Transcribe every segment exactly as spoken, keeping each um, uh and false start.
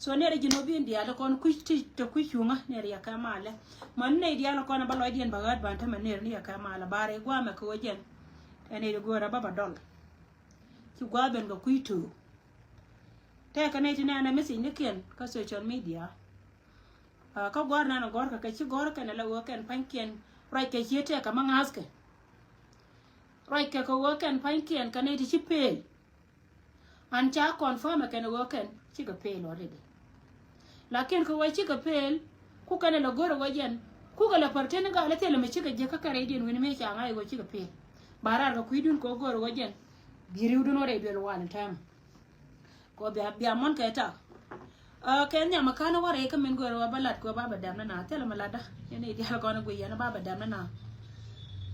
So nɛr ji̱ nɔ bin diaal kɔn kui̱ ti te kui̱ cuŋä nɛr yɛ kɛ malɛ. Mɛ ni nɛy diaal kɔn ba lɔcdiɛn ba ɣäät ban tämɛ nɛr ni yɛ kɛ malɛ ba rɛy guamɛ kɛ wä jɛn. Ɛ nɛy di go̱o̱rä ba ba dɔl. Ci gua̱a̱th ben kɛ kui̱ to̱o̱k. Tɛkɛ nɛy ti nɛɛnɛ message ni kiɛn kä social media. Ah, kä gɔ̱r nan gɔ̱r kɛ kɛ ci gɔ̱r kɛn la wä kɛn pa̱nykiɛn. Ruac kɛ ci tɛkɛ ma ŋa̱thkɛ. Ruac kɛ kɛ wä kɛn pa̱nykiɛn kɛ nɛy ti ci pel. An ca confirm kɛn wä kɛn cikɛ pel already. Lakin kɛ wä cikɛ pel, ku kɛn la go̱r wä jɛn, ku kɛ la pretend gal thilɛ mi cikɛ jiäk kä kɛ rɛydiɛn wi̱ni mi ca ŋa̱c wä cikɛ pel. Ba raar kɛ kui̱dun kɛ wä go̱r wä jɛn. Bi ri̱wdun wä rɛy duel wal in tɛmɛ. Kɛ bia bia mɔn kɛ tak. Ah, kɛ nhiam a kan wä rɛy kä min go̱o̱r wä ba lat kɛ wä ba bɛ dɛm ni na thilɛ mi latda. Yɛn i̱ diaal kɔn gui yɛn ba bɛ dɛm ni na.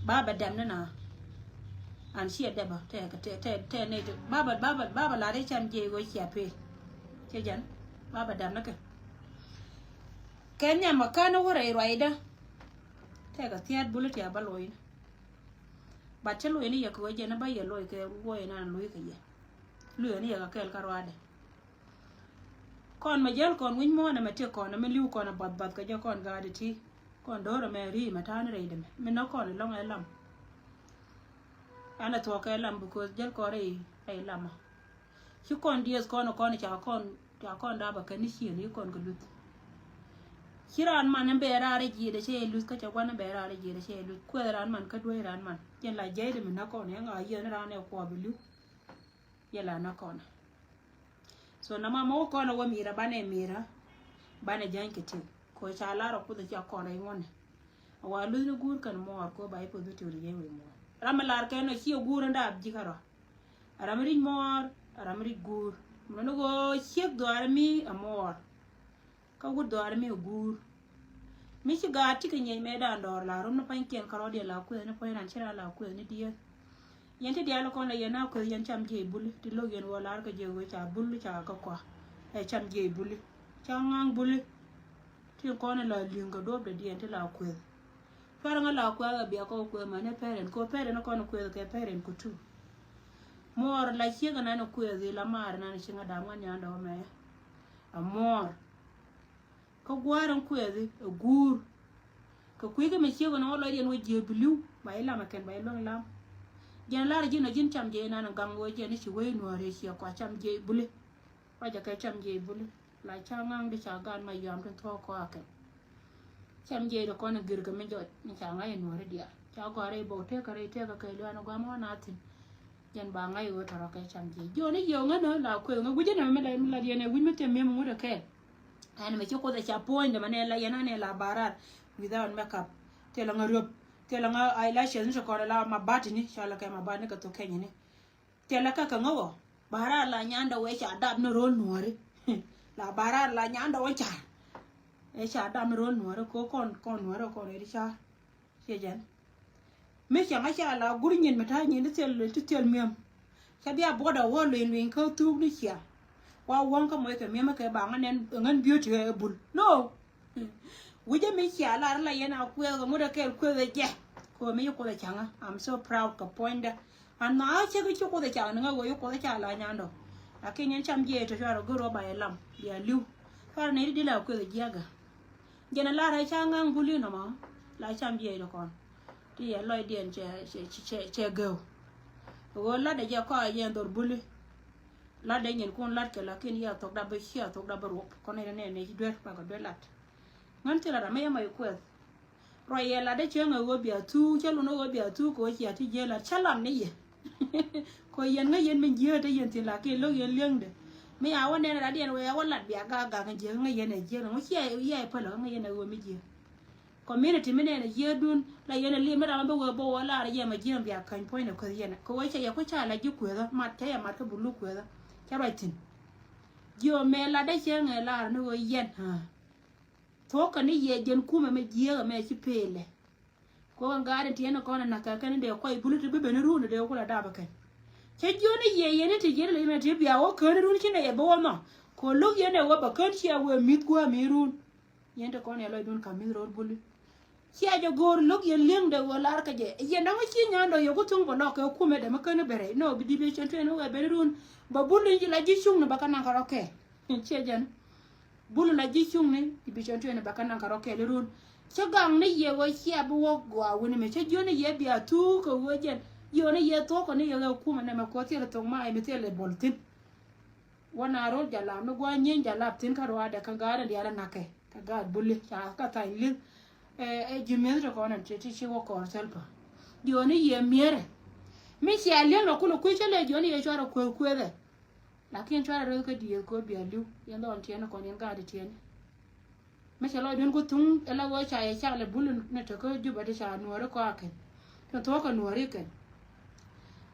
Ba bɛ dɛm ni na. An ciɛ dɛbä tɛ tɛ tɛ tɛ ni ti ba bɛ ba bɛ ba bɛ lat i̱ cam jiɛ wä cia pee. Cɛ jɛn ba bɛ dɛm ni kɛ. Kɛ nhiam a kan wä rɛy ruacdä. Tɛ kɛ thia̱a̱t buli ti a ba lo̱c ni. Bat cä lo̱c ni yɛ kɛ wä jɛn ba yɛ lo̱c kɛ lo̱c ni an lo̱c kɛ yɛ. Luc ni yɛ kɛ kɛɛl kä ruaadɛ. Kɔn mɛ jäl kɔn wi̱ny muɔ̱ɔ̱n ɛmɛ ti kɔn ɛmɛ li̱w kɔn ɛ bath bath kɛ jɛ kɔn gaadi ti. Kɔn do̱r ɛmɛ ri mɛ ta̱a̱ ni rɛy dɛmɛ mi nɔ kɔn ɛlɔ̱ŋ ɛ lam. Ɛn ɛ thuɔ̱k kɛ lam because jäl kɔn rɛy rɛy lamä. Ci kɔn dieth kɔn kɔn ca kɔn ca kɔn dap ɛ kɛn ni ciël i̱ kɔn kɛ luth. Ci raan man in bɛ raar i̱ jiëdɛ cɛ i̱ luth kä cɛ guan in bɛ raar i̱ jiëdɛ cɛ i̱ luth kuɛth raan man kä duec raan man. Jɛn la jiɛcdɛ mi nä kɔn yɛn ŋa yieth ni raan ɛ kuɔth bi li̱w. Yɛ la nä kɔn. So na ma mɔ kɔn wä mira banɛ mira. Banɛ jany kɛ ti ko ca lar a kuth ca kɔn rɛ ŋɔn. A wa luth ni gur kan mɔr ko ba ipo duti wuri yɛ wi mɔr. Ram lar kɛ no ci gur nda ab jika ro. Ram ri mɔr, ram ri gur. Mɛ no go ciek duar mi a mɔr. Kä wut dhɔaari mi guur. Mi ci gaat ti kɛ nyiec mɛ dan dɔɔr la rum ni pua̱nykiɛn kärɔɔdiɛn la kueth ni pua̱ny ran ci ran la kueth ni dieth. Yɛn ti diaal kɔn la yɛn a kueth yɛn cam jiɛc buli ti lo̱k yɛn wä lar kɛ jiɛc wee ca buli ca kä kua. Ɛ cam jiɛc buli ca ŋa̱ŋ buli. Ti kɔn la li̱ŋ kɛ duɔ̱pdɛ diɛn ti la kueth. Cuarɛ ŋä la kueth a bia kɔ kueth mani pɛrɛn kɔ pɛrɛn kɔn kueth kɛ pɛrɛn kutu. Muɔɔr la ciek nan kueth la maar nan ci ŋä dam ŋä nyandɔ mɛ. A muɔɔr. Kä gua̱a̱r in kuɛthi ɛ guur. Kɛ kui̱ kä mi ciek in ɣä lɔcdiɛn wä jiee bi li̱w ba ilam ɛ kɛn ba iluäŋ lam. Jiɛn lar ji̱n ɔ ji̱n cam jiɛc nan in gaŋ wä jiɛn i̱ ci wee inuɔ̱ɔ̱r i̱ ciɛ kua cam jiɛc buli. Ruacɛ kɛ cam jiɛc buli la ca ŋa̱ŋ di ca gaat ma yɔam tin thuɔ̱k kɔakɛ. Cam jiɛc di kɔn in gir kɛ mi jɔc mi ca ŋa̱c inuɔ̱ɔ̱r i̱ diaal ca gɔ̱a̱r i̱ bok tëëk kɛ rɛy tëëk kɛ kɛ luan in gua̱a̱m ɣä na thi̱n. Jɛn ba ŋa̱c ɣöö tɔrɔ kɛ cam jiɛc jiɔn i̱ yio̱w ŋän ɣä la kueth ŋä gui̱cä nɛmɛ mi la yɛn ɛ wi̱c mi thiem mi̱em ŋut ɛ kɛɛl. Ɛn mɛ ci kuoth ɛ ca puɔ̱ny dɛ mɛ nɛ la yɛn anɛ la barar without makeup. Thilɛ ŋa riöp thilɛ ŋa eyelashes ni ti kɔn la mabatini cɔl kɛ mabatini kɛ thok kɛnyini. Thilɛ kɛ kɛ ŋa wä barar la nyandɛ wee ca dap ni ro̱l nuɔ̱ɔ̱ri. La barar la nyandɛ wä car. Ɛ ca dap ni ro̱l nuɔ̱ɔ̱ri ko kɔn kɔn nuɔ̱ɔ̱ri kɔn ɛ di car. Ciɛ jɛn. Mi cɛ ŋa ca la gur nyin mi ta̱a̱ nyin ti thil ti thil miäm. Ca bia buɔt a wä luny luny kä thuk ni cia. Wa wäŋ kä moc kɛ miäm kɛ ba ŋän ɛn ŋän beauty ɛ bul. No. Wi̱cä mi cia lar la yɛn a kuɛth kɛ ŋut ɛ kɛl kuɛth ɛ jɛ. Kɛ mi ci kuoth ɛ caŋä. I'm so proud kɛ puɔ̱nydä. An na a cɛ kɛ ci kuoth ɛ caŋ ni ŋä wee ci kuoth ɛ ca la nyandɔ. Lakin yɛn cam jiɛ tɔ cuarɛ go̱r wä ba yɛ lam bia li̱w. Cuarɛ ni di di la kuɛth ɛ jiäkä. Jɛn a lar ɛ ca ŋa̱ŋ buli nɔmɔ la cam jiɛc di kɔn. Ti yɛ lɔcdiɛn cɛ cɛ cɛ cɛ gɛw. Ɣöö latdɛ jɛ kɔa yɛn dhor buli. Latdɛ nyinkun latkɛ lakin yɛ a thok dap bi ci a thok dap bi ruɔp kɔn nɛn nɛn nɛ ci duer bakɛ duer lat. Ŋän thil lat amɛ yɛ mɔc kuɛth. Ruac yɛ latdɛ cieŋ ɛ ɣöö bia thuk cä lun ɛ ɣöö bia thuk kɛ ɣöö cia ti jiee lat cä lam ni yɛ. Kɛ yɛn ŋä yɛn min jiee te yɛn thin lakin lo̱k yɛn li̱eŋdɛ. Mi a wä nɛn ɛ latdiɛn wee a wä lat bia gak gak in jiee ŋä yɛn ɛ jiee ŋä cia yɛ päl ɛ ŋä yɛn ɛ ɣöö mi jiee. Community mi nɛn a yiëëdun la yɛn a li̱em mi ram a bi wee bä wä lar a yɛm a jiɛm bia käny puɔ̱ny ni kueth yɛn kɛ wee cɛ yɛ ku ca la ji̱ kuethä mat cɛ yɛ mat kä bulu kuethä cɛ ruac thi̱n. Jiö mɛ lat dee cɛ ŋɛ lar ni wee yɛn. Thuɔ̱k kɛ ni yɛ jɛn kumɛ mɛ jiääk ɛmɛ ci peelɛ. Kɛ wee gaat in tiɛn ni kɔn in na̱k kɛ kɛn in dee kuay bulu ti bi ben ni run in dee ku la dap ɛ kɛn. Cɛ jiö ni yɛ yɛn in ti jiɛn in la yɛn in ti bia wä kään in run ci nɛ yɛ bä wä nhɔ. Kɛ lo̱k yɛn ɛ wä bä kään cia wee mi̱th gua̱a̱ mi run. Yɛn te kɔn yɛ lɔcdun ka̱m mi̱th ro̱r buli. Cia jɛ go̱o̱r lo̱k yɛn li̱eŋdɛ ɣöö lar kä jɛ yɛn da̱ŋ ci nyandɔ yɛ ku thuŋ bä lɔk kɛ kumɛ dɛmɛ kän bɛ rɛy nɔ bi division twenty wɛ ben run. Bä buli la ji̱ cuŋni bä kä naŋ kä rɔ kɛɛl. Ciɛ jɛn. Bul la ji̱ cuŋni ti bi cɔn tuɛn bɛ kä naŋ kɛ rɔ kɛɛl run. Cä gaŋ ni yɛ wä cia bi wä gɔaa wuni mɛ cä jiɔni yɛ bia thuk kɛ wä jɛn. Jiɔni yɛ thuk kɛ ni yɛ wä kumɛ nɛmɛ kɔ thil thok ma ɛmi thil bɔl thin. Wä na rol jalap ni gua̱ nyieeny jalap thin kä ruaadɛ kä gaat in diaal in nakä kä gaat buli ca kä thany lith. Ɛ ji̱ mi̱eth ti kɔn in ti ci wä kɔɔr thil pä. Jiɔni yɛ miɛrɛ. Mi cia liɛŋ rɔ kulɛ kui̱ cä lɛ jiɔni yɛ cuarɛ kueth kuethɛ. Lakin cuarɛ röth kä dieth kɔ bia li̱w yɛn dhɔn tiɛn kɔn yɛn gaat tiɛn. Mi cɛ lɔcdun ku thuŋ ɛ la ɣöö ca yɛ cak lɛ bul ni tekä Jubɛ ti ca nuɔɔri kɔakɛn. Ti thuɔ̱k kɛ nuɔɔri kɛn.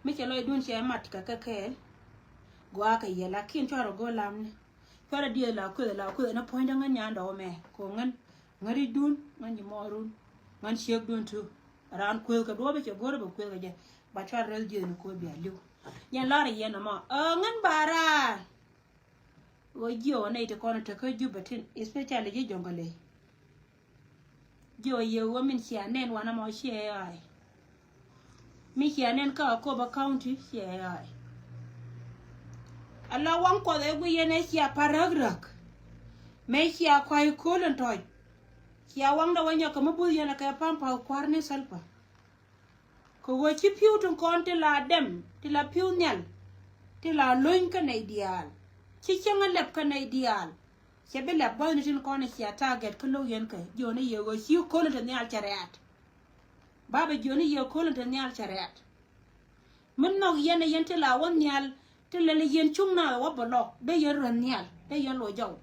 Mi cɛ lɔcdun cɛ mat kɛ kɛ kɛɛl. Gɔaa kɛ yɛ lakin cuarɛ go̱o̱r lamni. Cuarɛ dieth la kueth la kueth ni puɔ̱nydä ŋän nyandɛ wä mɛ kɛ ɣöö ŋän ŋän ri̱cdun ŋän ji̱ mɔɔrun ŋän ciekdun tu. Raan kueth kɛ duɔ̱ɔ̱p cɛ go̱o̱r bɛ kueth kɛ jɛ ba cuarɛ rɛl dieth ni kueth bia li̱w. Yɛn lar yɛn ɛmɔ ɛ ŋän ba raar. Ɣöö jiɛ wä nɛy ti kɔn tekä Jubɛ tin especially ji̱ Jɔŋkɛ Ley. Jiɛ wä yɛ ɣöö min cia nɛn wanɛ mɔ ciɛ ai. Mi cia nɛn kä Akobo County ciɛ ai. Ala waŋ kuɔth ɛ gui yɛn ɛ cia pa̱räk räk. Mëë cia kua̱c köl in tɔc. Cia waŋdɛ wä nyɔk kɛ mi buth yɛn ɛ kɛ pa̱mpa̱ kua̱r ni Salpa. Kɛ ɣöö ci pi̱w tin kɔn ti la dɛm ti la pi̱w nhial. Ti la lony kä nɛy diaal. Ci cäŋ a lɛp kä nɛy diaal. Cɛ bi lɛp gua̱thni tin kɔn cia target kä lo̱k yɛn kɛ jiɔni yɛ ɣöö ci köl in te nhial cɛ rɛ̈ɛ̈t. Babɛ jiɔni yɛ köl in te nhial cɛ rɛ̈ɛ̈t. Mi nhɔk yɛn ɛ yɛn ti la wä nhial. Ti lɛl yɛn cuŋ na wä bɛ lɔk dee yɛn röth nhial dee yɛn loc jɔw.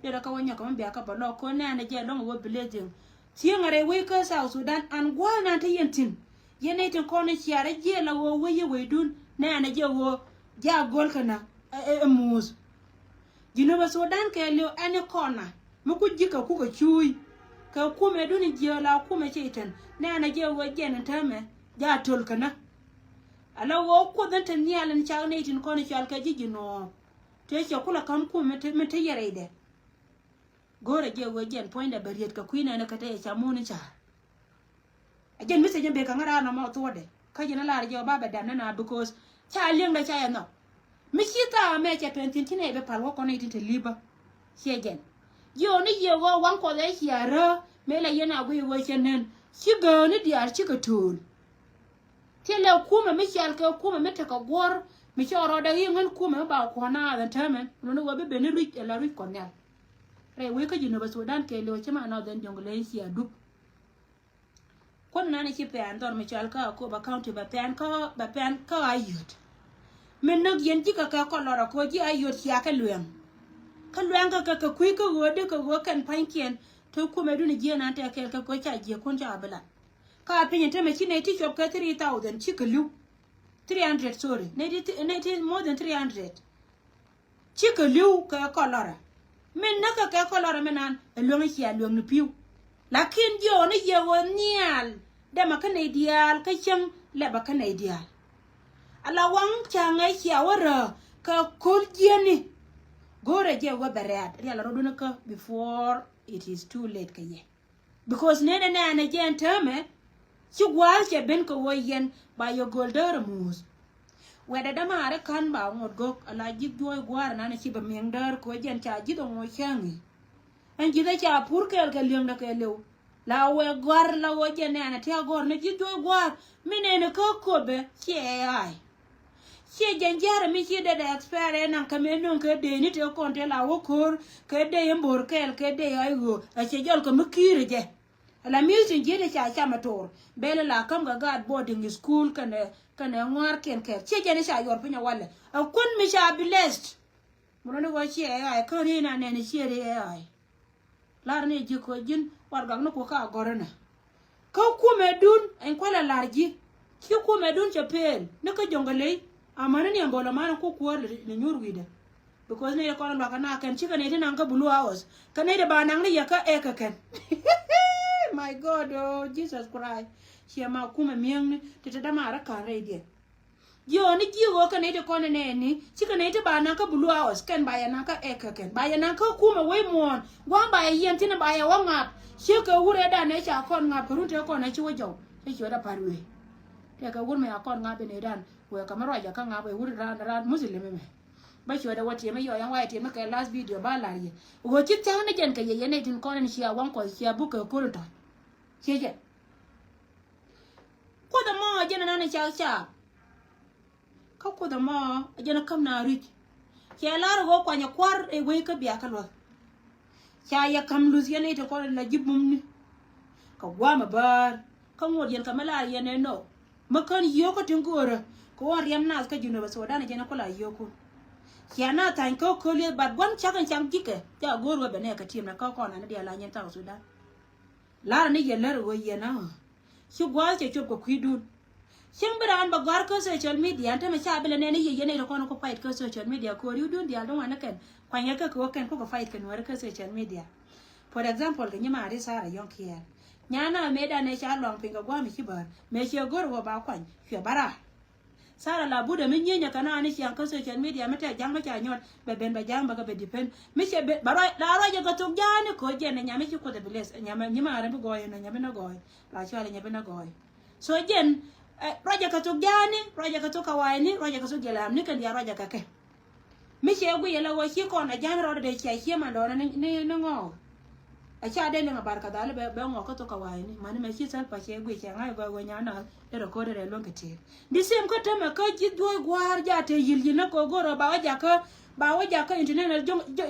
Dee rɛ kä wä nyɔk kɛ mi bia kä bɛ lɔk kɛ nɛɛnɛ jɛ lɔŋ wä blessing. Thieŋ a rɛy wec kä South Sudan an gua̱a̱th nan te yɛn thi̱n. Yɛn nɛy tin kɔn i̱ ciarɛ jiɛɛl a ɣöö wec i̱ wecdun nɛɛnɛ jɛ ɣöö jɛ a go̱l kɛ na ɛ muth. Jinubä Sudan kɛ liw ɛn i̱ kɔn na mi ku ji̱ kɛ kukɛ cuuc. Kɛ kumɛ dun i̱ jiɛɛl a kumɛ cɛ itɛn nɛɛnɛ jɛ ɣöö jɛn in täämɛ jɛ a töl kɛ na. Ala ɣöö kuoth in te nhial in cak nɛy tin kɔn i̱ cɔal kɛ ji̱ ji̱ nuɔɔk. Tëë cɛ kulɛ ka̱m kum mi te yɛ rɛydɛ. Go̱o̱rɛ jɛ ɣöö jɛn puɔ̱nydɛ bɛ riet kɛ kui̱ nɛn kä te yɛ ca muun i̱ ca̱r. A jɛn mi thecä bek kä ŋära nɔmɔ thuɔ̱ɔ̱dɛ kä jɛn a lar jɛ ɣöö ba bɛ dam nɛn a because ca li̱eŋdɛ ca yɛ nhɔk. Mi ci thaak amɛ cɛ tuɛn thi̱n ci nɛy bɛ pal wä kɔn nɛy tin te li̱pä. Ciɛ jɛn jiɔni yɛ ɣöö waŋ kuɔth ɛ cia rä mëë la yɛn a guiy ɣöö cɛ nɛn ci gääni diaal cikɛ tööl. Thilɛ kumɛ mi cial kɛ kumɛ mi tekɛ guɔ̱r mi cɛ rɔɔdɛ i̱ ŋän kumɛ mi ba kuɔ̱n naath ɛn täämɛ luni wä bi ben ni ruic ɛla ruic kɔn nhial. Rɛy wec kä Jinubä Sudan kɛ liw cä ma Northern Jonglei cia dup. Kuɔn nani ci pɛn dhɔr mi cɔal kä Akobo County bɛ pɛn kä bɛ pɛn kä Ayöt. Mi näk yɛn ji̱ kɛ kɛ kɔn lɔrɔ kɛ ji̱ Ayöt cia kɛ luɛŋ. Kä luɛŋ kɛ kɛ kɛ kui̱ kä ɣöö dee kɛ ɣöö kɛn pa̱nykiɛn te kumɛ duni jiɛn an tɛ kɛɛl kɛ kɛ ca jiɛkun ca bi lat. Ka piny in tämɛ ci nɛy ti cuɔp kɛ three thousand cikɛ li̱w. Three hundred, sorry. Nɛy ti, nɛy ti more than three hundred. Cikɛ li̱w kɛ kɔlɔra. Min näkɛ kɛ kɔlɔra min an ɛ luäŋ cia luäŋ ni pi̱w. Lakin jiɔɔni yɛ ɣöö nhial dɛmɛ kä nɛy diaal kä cäŋ lɛpɛ kä nɛy diaal. Ala waŋ ca ŋäc cia wä rä kɛ ko̱l jiɛni. Go̱o̱rɛ jɛ wä bɛ rɛ̈ɛ̈t rial rɔ̱dun kä before it is too late kɛ yɛ. Because nɛnɛ nɛɛnɛ jɛ ɛn täämɛ ci gua̱a̱th cɛ ben kɛ ɣöö yɛn ba yɛ göl däär ɛmuuth. Wɛtdɛ dämaari ka̱n ba ŋot gök ala ji̱th juɔ̱ɔ̱c gua̱a̱r ɛnan ci bɛ mi̱eŋ däär kɛ ɣöö jɛn ca ji̱th ɛŋuɔ cäŋ i̱. Ɛn ji̱th ɛ ca pur kɛɛl kɛ li̱eŋdɛ kɛ liw la wɛ gɔ̱a̱r la ɣöö jɛn nɛɛnɛ ti a gɔ̱r ni ji̱th juɔ̱ɔ̱c gua̱a̱r mi nɛɛnɛ kä köpɛ ciɛ ɛ ai. Ciɛ jɛn jiärɛ mi ci dee dee expire ɛ naŋ kɛ mëë nöŋ kɛ dee ni tëë kɔn tëë la wä ko̱r kɛ dee in bo̱r kɛɛl kɛ dee ai ɣöö a ciɛ jɔl kɛ mi ki̱i̱rɛ jɛ. Ala mi ci ji̱ dee ca cam ɛ to̱r bɛl la käm kɛ gaat boarding school kɛnɛ kɛnɛ ŋɔaarkiɛn kɛɛl ciɛ jɛn i̱ ca yuɔr piny ɛ walɛ ɛ kuän mi ca blessed. Mi lɔni ɣöö ciɛ ɛ ai kä ri na nɛn i̱ ciɛ ri ɛ ai. Lar ni ji̱ kɔ ji̱n warɛgak ni ku ka gɔ̱r inɛ. Kä kumɛ dun ɛn kualɛ lar ji̱ ci kumɛ dun cɛ pel ni kä Jonglei. Amäni ni ɛn bol amäni ku kuäär ni nyuur wi̱i̱dɛ. Because ni kɔn luakä na kɛn cikɛ ni ti naŋ kä Blue House kɛ ni ti ba naŋ ni yɛ kä ɛk kɛ kɛn. My God, oh Jesus Christ. Ciɛ ma kumɛ mi̱eŋni ti ti dämaari ka̱n rɛydiɛn. Jiɔni ji̱ ɣöö kɛn nɛy ti kɔn nɛɛni cikɛ nɛy ti ba naŋ kä Blue House kɛn ba yɛ naŋ kä ɛk kɛ kɛn ba yɛ naŋ kä kumɛ wec muɔ̱ɔ̱n gua̱a̱m ba yɛ yiɛn thi̱n ba yɛ wä ŋa̱p. Ciekɛ wur ɛ dan ɛ ca kɔn ŋa̱p kɛ run tëë kɔn ɛ ci wä jɔw cä ciöt ɛ pa̱t wëë. Tëëkɛ wur mɛ a kɔn ŋa̱p ɛ nɛy dan wëë kɛ mi ruacɛ kä ŋa̱p ɛ wur raan raan Muslim ɛmɛ. Bä cuɔt ɛ wä tiɛmɛ yɔɔ yɛn wayɛ tiɛmɛ kɛ last video ba lar yɛ. Ɣöö ci thia̱k ni jɛn kɛ yɛ yɛn nɛy tin kɔn in cia waŋ Kuɔth cia buk kɛ köl tɔ̱. Ciɛ jɛn. Kuoth ɛmɔ jɛn ɛnan in ca ca. Kä Kuoth ɛmɔ jɛn ɛ käm na ri̱c. Cɛ lar ɣöö kuany ɛ kua̱r ɛ wec kä bia kä luɔth. Ca yɛ ka̱m luth yɛn nɛy ti kɔn in la ji̱ bumni. Kɛ gua̱a̱m ɛ bäär. Kä ŋot yɛn kɛ mi lar yɛn ɛ nɔ. Mi kän yio̱o̱kä tin go̱o̱rä kɛ ɣöö riɛm nath kä Junub Sudan jɛn ɛ kula yio̱o̱kun. Cia na tha̱ny kä köl yeth bat gua̱n cak in cak ji̱kɛ ca go̱o̱r wee bɛ nɛɛkɛ tiɛm na kä kɔn ani diaal la nyɛn South Sudan. Lar ni yɛ lär ɣöö yɛn a ci gua̱a̱th cɛ cop kɛ kui̱dun. Cieŋ bi raan bɛ gɔ̱a̱r kä social media ɛn tämɛ ca bi lɛ nɛn i̱ yɛ yɛn i̱ rɛ kɔn ku fight kä social media ko̱ri wudun diaal duŋ ani kɛn kuanykɛ kä kɛ wä kɛn kukɛ fight kɛ nuääri kä social media. For example kɛ nyimaari Sarah Yɔ̱ŋ Kiɛɛr. Nyan a mëëdan ëë ca lɔŋ piny kɛ gua̱a̱m i̱ ci bäär mëë ciɛ go̱r wä ba kuany cuɛ bä raar. Sarah la budɛ mi nyieenyɛ kɛ na ni ciaŋ kä social media mi tɛk ja̱ŋ bä ca nyɔt bɛ ben bɛ ja̱ŋ bä kɛ bɛ depend mi cɛ ben bɛ ruac la ruac jɛ kɛ thok ja̱a̱ni ko̱ jɛn ni nyam mi ci Kuoth ɛ bless nyam nyimaari bi gɔɔy ɛn nyam bi ni gɔɔy la cual nyam bi ni gɔɔy. So jɛn ruac jɛ kɛ thok ja̱a̱ni ruac jɛ kɛ thok kawayni ruac jɛ kɛ thok jɛ lam ni kɛn diaal ruac jɛ kɛ kɛ. Mi cɛ guic ala ɣöö ci kɔn a ja̱n rɔɔdɛ dee cia cie mandɔɔnɛ ni ni ŋɔɔ. A ca dee liŋ a bar ka dhali bɛ bɛ ŋɔɔ kä thok ka wa̱a̱ ni mani mɛ ci Salva cɛ guic cɛ ŋa̱c gɔaa ɣöö nyan nath derɛ ko̱o̱t derɛ luäŋ kɛ ti̱i̱t. Di sim kä tämɛ kä ji̱ dhuɔ̱ɔ̱c gua̱a̱r jaatɛ yi̱l yi̱n ni kɛ go̱r ɔ ba wä jakä ba wä jakä international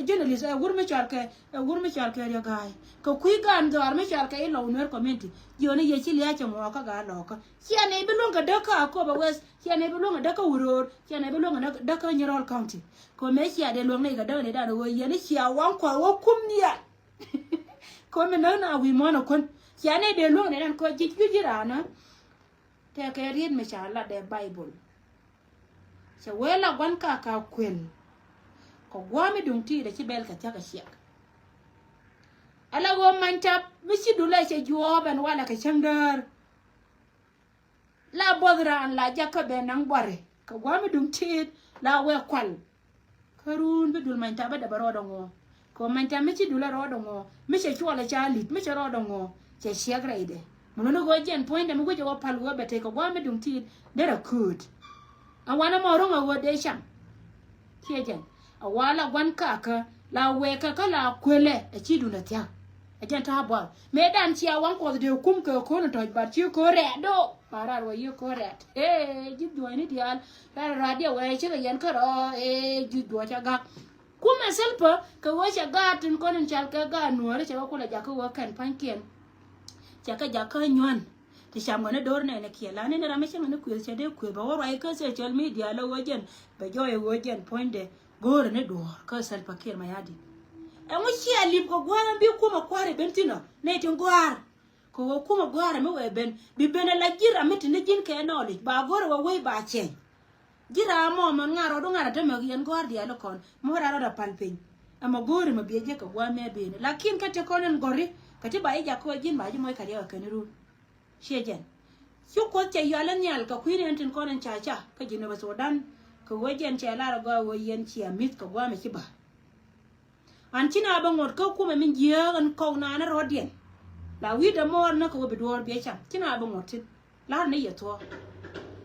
journalist ɛ wur mi cɔal kɛ ɛ wur mi cɔal kɛ Riek Gai kɛ kui̱ gaan dhɔaar mi cɔal kɛ i̱ Lɔw Nuer community. Jiɔni yɛ ci lia̱a̱ cɛ ŋɔɔ kä gaa lɔɔkä. Ciɛ nɛy bi luäŋ kɛ däk kä Akobo West, ciɛ nɛy bi luäŋ kɛ däk kä Uror, ciɛ nɛy bi luäŋ kɛ däk kä Nyirol County. Kɛ ɣöö mëë cia dee luäŋ nɛy kɛ däk nɛy dan ɣöö yɛn i̱ cia waŋ Kuɔth wä kum nhial. Kɛ ɣöö mi näk na wi̱i̱ muɔ̱ɔ̱n ɛ kuän. Cia nɛy dee luäŋ nɛy dan kɛ ɣöö ji̱ juc ji̱ raan ɛ. Tɛkɛ riet mi ca lat dee Baibol. Cɛ wee la gua̱n ka ka kuël. Kɛ gua̱a̱m mi duŋ ti̱i̱t ɛ ci bɛl kɛ thia̱k ɛ ciɛk. Ala ɣöö many tap mi ci dulɛ cɛ juɔɔp ɛn walɛ kɛ cäŋ däär. La buɔth raan la jakä ben naŋ buari kɛ gua̱a̱m mi duŋ ti̱i̱t la wee kual. Kä ruun bi dul many tap bä dap bä rɔɔdɛ ŋuɔ kɛ many tap mi ci dul a rɔɔdɛ ŋuɔ mi cɛ cuɔl a ca lit mi cɛ rɔɔdɛ ŋuɔ cɛ ciɛk rɛydɛ. Mun ni ɣöö jɛn puɔ̱nydɛ mi wecɛ wä pal ɣöö bɛ tëë kɛ gua̱a̱m mi duŋ ti̱i̱t derɛ kööt. A wanɛ mɔ ro̱ŋ a ɣöö dee cam. Ciɛ jɛn a wa la gua̱n kakä la wɛɛkä kä la kuelɛ a ci dun a thia̱k. A jɛn ta̱a̱ buath mëë dan cia waŋ Kuɔth dee kum kɛ ko̱n tɔ̱c bat ci ko̱n rɛɛt do̱. Ba raar wä yi ko̱n rɛɛt ee ji̱ juɔ̱ɔ̱cni diaal. Raar raar diɛ wɛɛ cikɛ yɛn kärɔ̱ ee ji̱ juɔ̱ɔ̱c a gak. Kumɛ Salva kɛ ɣöö cɛ gaat tin kɔn in cal kɛ gaat nuɔ̱ɔ̱ri cɛ kɛ kulɛ jakä ɣöö kɛn pa̱nykiɛn. Cɛ kɛ jakä nyuan. Ti cam ŋäni do̱r nɛɛni kiɛ la nɛni ram mi cä ŋäni kuëth cɛ dee kuëth bɛ wä ruac kä social media la ɣöö jɛn bɛ jɔɔy ɣöö jɛn puɔ̱nydɛ go̱o̱rɛ ni duɔ̱ɔ̱r kä Salva Kiir Mayardit. Ɛŋu ciɛ lip kɛ gua̱a̱r ɛn bi kumɛ kua̱r ɛ ben thi̱n ɔ nɛy tin gɔ̱a̱r. Kɛ ɣöö kumɛ gɔ̱a̱r ɛmɛ wee ben bi ben ala ji̱ ram mi te ni ji̱n kɛ knowledge ba go̱r ɛ wee wei ba cɛny. Ji̱ ram mɔ mɛn ŋa̱r rɔɔdu ŋa̱r a tämɛ yɛn gɔ̱a̱r diaal kɔn mɔ ram rɔɔd a pal piny. Ɛmɛ go̱o̱ri mɛ biɛ jek kɛ gua̱a̱r mɛ ben lakin kä te kɔn ɛn gɔ̱ri kɛ ti ba ji̱ jak kɛ wee ji̱n ba ji̱ mɔc kɛ riɛk ɛ kɛn run. Ciɛ jɛn ci Kuoth cɛ yual in nhial kɛ kui̱n ɛn tin kɔn in ca ca kä Jinub Sudan. Kɛ ɣöö jɛn cɛ lar a gɔaa ɣöö yɛn cia mi̱th kɛ gua̱a̱r mɛ ci ba. An ci na bä ŋot kä kumɛ min jiääk ɛn kɔk naan rɔɔdiɛn. La wi̱i̱dɛ mɔɔr näk kɛ wä bi duɔɔr biɛ cam ci na bä ŋot tin. La̱r ni yɛ thuɔ̱ɔ̱k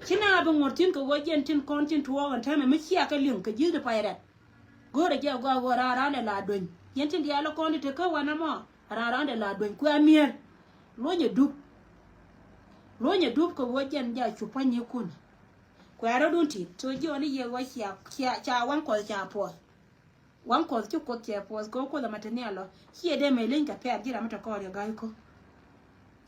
ci na bä ŋot tin kɛ wä jiɛn tin kɔn tin tuɔɔk ɛn täämɛ mi ciakä liŋ kɛ ji̱th di pay rɛt. Go̱o̱rɛ jɛ gɔaa ɣöö raan raan dɛ la dueny yɛn tin diaal kɔn ti te kä wanɛ mɔ. Raan raan dɛ la dueny kuɛ mi̱er. Luɔ̱nyɛ dup. Luɔ̱nyɛ dup kɛ wä jiɛn ja cu pua̱ny ni kun. Kuɛ rɔ̱dun ti to jiɔni yɛ wä cia cia ca waŋ Kuɔth ca puɔth. Waŋ Kuɔth ci Kuoth cɛ puɔth kɛ Kuoth ɛmɛ te nhial ɔ. Ciɛ dee mɛ leny kɛ pɛl ji̱ ram mi te kɔɔr yɛ ga̱y kä.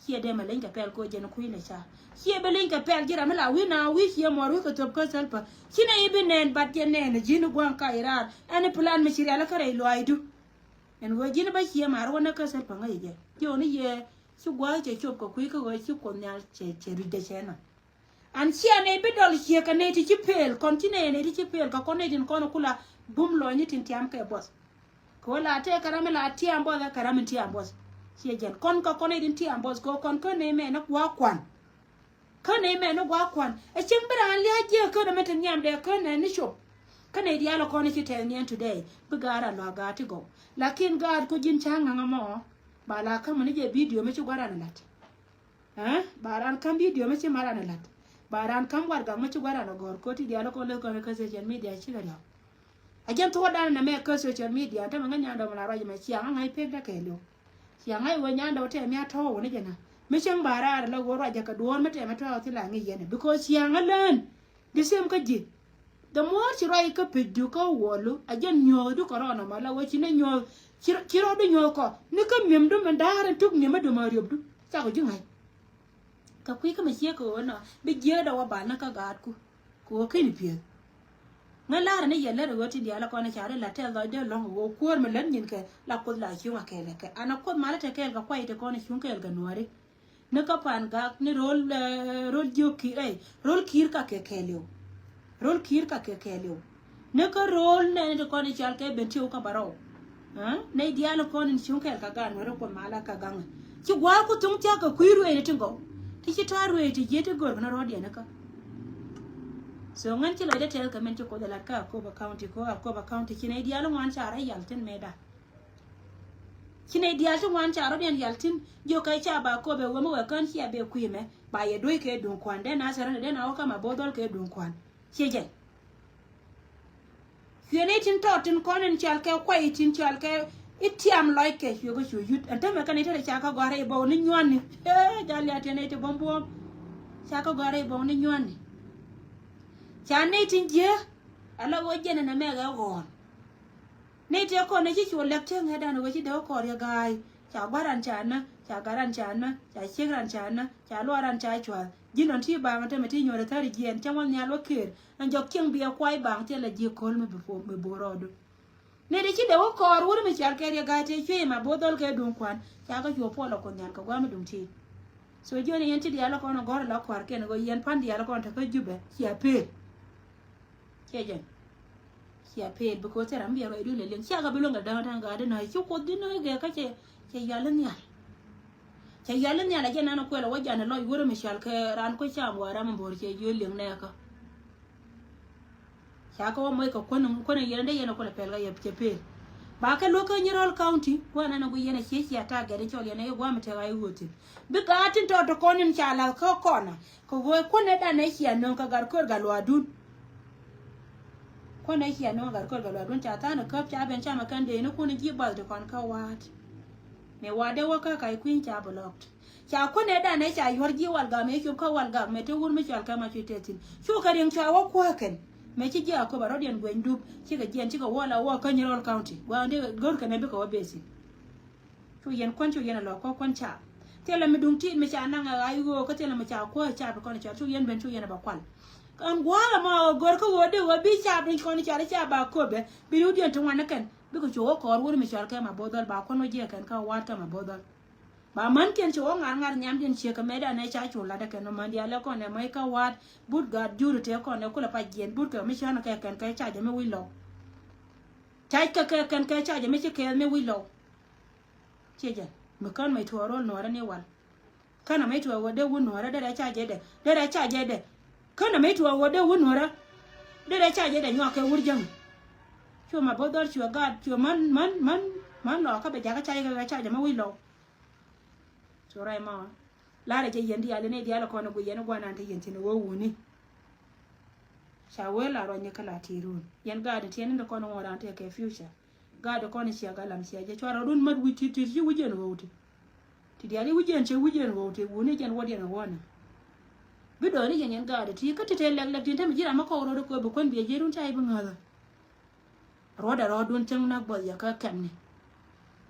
Ciɛ dee mɛ leny kɛ pɛl kɛ jɛn kui̱ lɛ ca. Ciɛ bɛ leny kɛ pɛl ji̱ ram mi la wi̱i̱ na wi̱i̱ ciɛ muɔr wi̱i̱ kɛ thöp kä Salva. Ci nɛ i̱ bi nɛn bat jɛ nɛn ji̱n gua̱a̱ŋ ka i̱ raar ɛn i̱ plan mi ci rial kä rɛy luaacdu. Ɛn ɣöö ji̱n bä ciɛ mar wä nä kä Salva ŋäc jɛ. Jiɔni yɛ ci gua̱a̱th cɛ cop kɛ kui̱ kä ɣöö ci Kuoth nhial cɛ cɛ rui̱cdɛ cɛ nɔ. An cia nɛy bi dɔl ciek kɛ nɛy ti ci pel kɔn ci nɛy nɛy ti ci pel kɛ kɔn nɛy tin kɔn kula bum lɔcni tin tiam kɛ buɔth. Kɛ wä la tëë kɛ ram mi la tiam buɔth kɛ ram mi tiam buɔth. Ciɛ jɛn kɔn kɛ kɔn nɛy tin tiam buɔth kɛ kɔn kä nɛy mɛ ni gua̱a̱k kuan. Kä nɛy mɛ ni gua̱a̱k kuan ɛ cieŋ bi raan lia̱a̱ jiɛk kä nɛ mi ti nhiam dɛ kä nɛ ni cop. Kä nɛy diaal kɔn ci tɛth niɛn today bi gaat ran luaak gaat ti gɔw. Lakin gaat kä ji̱n ca ŋa̱ŋ ɛmɔ ba la kä mi ni jɛ bidio mi ci gua̱a̱k ran ɛ la̱t. Ɛ ba raan ka̱m bidio mi ci ma raan ɛ la̱t. Ba raan ka̱m warɛgak mi ci gua̱a̱k raan ɛ gɔ̱r ko̱ti diaal kɔn leth kɔn kä social media cikɛ riɔ̱k. A jɛn thuɔ̱ɔ̱dan ɛn ɛmɛ kä social media, tämɛ ŋäc nyandɔɔŋ mi la ruac ɛmɛ, ciaŋ a ŋa̱c pek däkɛɛliw. Ciaŋ a ŋa̱c wee nyandɔɔŋ tɛm ya tɔ̱ wä ni jɛ na. Mi cäŋ ba raar la ɣöö ruac jɛ kɛ duɔ̱ɔ̱r mi tɛmɛ tɔ̱ thil a ŋi̱i̱c yɛn ɛ. Because ciaŋ a lään. The same kä ji̱. The more ci ruac kä pecdu kä wuɔlu, a jɛn nyuɔ̱ɔ̱thdu kɛ rɔɔn ɛmɔ la wee ci ni nyuɔ̱ɔ̱th, ci, ci rɔɔdu nyuɔ̱ɔ̱th kɔ. Ni kä mi̱emdu min da̱a̱r in tuk mi̱emdu ma riöpdu. Cakɔ ji̱ ŋa̱c. Kɛ kui̱ kä mi ciek kɛ ɣöö nɔ, bi jiääkdɛ wä bal ni kä gaatku. Kɛ ɣöö keni pieth. Ŋäc la̱rä ni yɛ lät ɛ ɣöö tin diaal ɛ kɔn ɛ ca ri la tɛth lɔcdä ɛlɔ̱ŋ ɛ ɣöö kuäär mi lät nyin kɛ la Kuoth la cuŋ a kɛɛl ɛ kɛ. An a Kuoth malä te kɛɛl kɛ kuay ti kɔn ɛ cuŋ kɛɛl kɛ nuääri. Ni kä pa̱a̱n gak ni ro̱l, eh, ro̱l jiök ki̱i̱r, eh, ro̱l ki̱i̱r ka kɛ kɛɛliw. Ro̱l ki̱i̱r ka kɛ kɛɛliw. Ni kä ro̱l nɛni ti kɔn i̱ cɔal kɛ ben tiw kä bärɔw. Eh, nɛy diaal kɔn in cuŋ kɛɛl kɛ gaat Nuääri Kuoth malä kɛ gaŋ. Ci gua̱a̱r ku thuŋ thia̱k kɛ kui̱ ruëëni ti gɔw. Ti ci ta̱a̱ ruëëni ti jiɛ ti gör kɛ ni rɔ̱diɛn kä. So ŋän ci lɔcdä tɛth kɛ min ci Kuoth ɛ lat kä Akobo County kɛ ɣöö Akobo County ci nɛy diaal ŋuan ca rɔ yal tin mëëda. Ci nɛy diaal ti ŋuan ca rɔ̱diɛn yal tin, jiök kɛ ca ba Akobo ɛ wee mi wee kään cia bee kui̱ mɛ, ba yɛ duec kɛ duŋ kua̱n, dee na sɛrɛn dee na wä kä Mabothol kɛ duŋ kua̱n. Ciɛ jɛn. Cuɛ ni tin tɔɔt tin kɔn in cɔal kɛ kuay tin cɔal kɛ i̱ tiam lɔc kɛ cuɛ kɛ cu yut. Ɛn tämɛ kɛn i̱ te ca kä gɔ̱a̱r i̱ bɔw ni nyuanni. Ee, jal ya tiɛn i̱ ti buɔ̱m buɔ̱m. Ca kä gɔ̱a̱r i̱ bɔw ni nyuanni. Ca ni tin jiɛ. Ala wä jɛn ɛn ɛmɛ ɣɛ ɣɔ̱ɔ̱n. Ni tëë kɔn ni ci cu lɛk cäŋ ɛ dan ɣöö ci dee wä kɔɔr yɛ ga̱a̱y. Ca gua̱ran ca nä, ca ga̱ran ca nä, ca ciek ran ca nä, ca luɔk ran ca cua̱th. Ji̱n ɔn ti baŋ tämɛ ti nyuɔ̱rɛ thäri jiɛɛn cäŋ wä nhial wä ker. Ɛn jɔk cieŋ biɛ kuay baŋ thilɛ ji̱ ko̱l mi bi puɔ̱ mi bo̱o̱r rɔɔdu. Ni ti ci dee wä kɔɔr wur mi cɔal kɛ riɛ ga̱a̱y tëë cuëë ma bo̱o̱th dhɔl kɛ duŋ kua̱n. Ca kä cuɔ puɔl ɔ kuɔth nhial kɛ gua̱a̱m mi duŋ ti. So jiɔni yɛn ti diaal ɔ kɔn ɔ gɔ̱r ɔ la kua̱r kɛn ɣöö yɛn pa̱n diaal ɔ kɔn te kä Jubɛ cia pëël. Ciɛ jɛn. Cia pëël because thil ram biɛ ruacdun lɛ liŋ. Cia kɛ bi luäŋ kɛ da̱a̱ŋ da̱a̱ŋ ga̱a̱di nɔ̱a̱c ci Kuoth di nɔ̱a̱c gɛ kä cɛ, cɛ yal in nhial. Cɛ yal in nhial a jɛn nan kuɛl a wä jan lɔc wurä mi cal kɛ raan kuec cam wa ram in bo̱r cɛ jiö liŋ nɛɛkä. Ca kɛ wä moc kɛ kuän, kuän in yɛn in dee yɛn a kuɛl a pɛl kɛ yɛ cɛ pëël. Ba kɛ luäk kä Nyirol County kuan nan a gui yɛn a cie cia tagɛt in cɔl yɛn a i̱ gua̱a̱m in tɛk a i̱ ɣöö thi̱n. Bi gaat tin tɔɔt ti kɔn in ca lath kä kɔnä. Kɛ ɣöö kuänɛ dan ɛ cia nööŋ kɛ gat köör gat luaakdun. Kuänɛ cia nööŋ kɛ gat köör gat luaakdun ca tha̱a̱n ɛ käp ca ben camɛ kɛn dee ni kun ji̱ bath ti kɔn kä wa̱a̱t. Mëë wa̱a̱t dee wä kä ka̱c kui̱ny ca bi lɔ̱kt. Ca kuänɛ dan ɛ ca yuɔ̱r ji̱ wal gak mëë cop kä wal gak mëë te wur mi cɔal kɛ ma cuc tɛth thi̱n. Cu kɛ riɛŋ cua wä kuäär kɛn. Mëë ci ji̱ a köp a rɔ̱diɛn gueny dup cikɛ jiɛn cikɛ wä la wä kä Nyirol County gua̱a̱n dee gör kɛn ɛ bikɛ wä beth thi̱n. Cu yɛn kuän cu yɛn a lɔ kuä kuän caap. Thilɛ mi duŋ tiit mi ca naŋ a ɣa̱c ɣöö kä thilɛ mi ca kuä caap kɔn ca cu yɛn ben cu yɛn a ba kual. Kɛn gua̱a̱k ɛmɔ a ɣöö gör kä ɣöö dee ɣöö bi caap duŋ kɔn ca di ca ba köpɛ bi riwdiɛn ti ŋuan ni kɛn. Bikɛ cu ɣä kɔɔr wur mi cɔal kɛ ma bo̱o̱th dhɔl ba kuän wä jiɛ kɛn kä wa̱a̱t kɛ ma bo̱o̱th dhɔl. Ba män kiɛn cu ɣä ŋa̱r ŋa̱r nhiamdiɛn ciek kɛ mɛt anɛ ca cu lat ɛ kɛn män diaal ɛ kɔn ɛ mɔc kä wa̱a̱t but gat juri tëë kɔn ɛ kulɛ pa jiɛn but kɛ mi cän kɛ kɛn kɛ ca jɛ mi wi̱c lɔw. Ca kɛ kɛ kɛn kɛ ca jɛ mi ci kɛɛth mi wi̱c lɔw. Ciɛ jɛn mi kän mec tuɔɔk ro̱l nuɔɔrä ni wal. Kän a mec tuɔɔk wä dee wut nuɔɔrä derɛ ca jɛ dɛ derɛ ca jɛ dɛ. Kän a mec tuɔɔk wä dee wut nuɔɔrä derɛ ca jɛ dɛ nyuak kɛ wur jäŋ. Cu ma bo̱th dhɔr cuɛ gaat cuɛ män män män män lɔɔk kä bɛ jakä ca jɛ kɛ ca jɛ ma wi̱c lɔw. Cu rɛy mɔ. Larɛ jɛ yɛn diaal in i̱ diaal kɔn i̱ gui yɛn i̱ guanan te yɛn thi̱n i̱ wä wuni. Ca wee la ruany ni kä la ti̱i̱run yɛn gaat in tiɛn in ti kɔn i̱ ŋuɔ̱ran te kɛ future. Gaat kɔn cia galam cia jɛ cuarɛ run mat wi̱c ti ti ti wi̱c yɛn ɣɔw ti. Ti diali wi̱c yɛn cɛ wi̱c yɛn ɣɔw ti wuni jɛn wuɔt yɛn ɣɔnɛ. Bi dɔɔni jɛn yɛn gaat ti kä ti te lɛk lɛk ti te mi ji̱ ram mi kɔk rɔɔd kɛ bi kuän biɛ ji̱ run ca i̱ bi ŋäthä. Ruɔdɛ rɔɔdun cäŋ na buɔth yɛ kä kɛmni.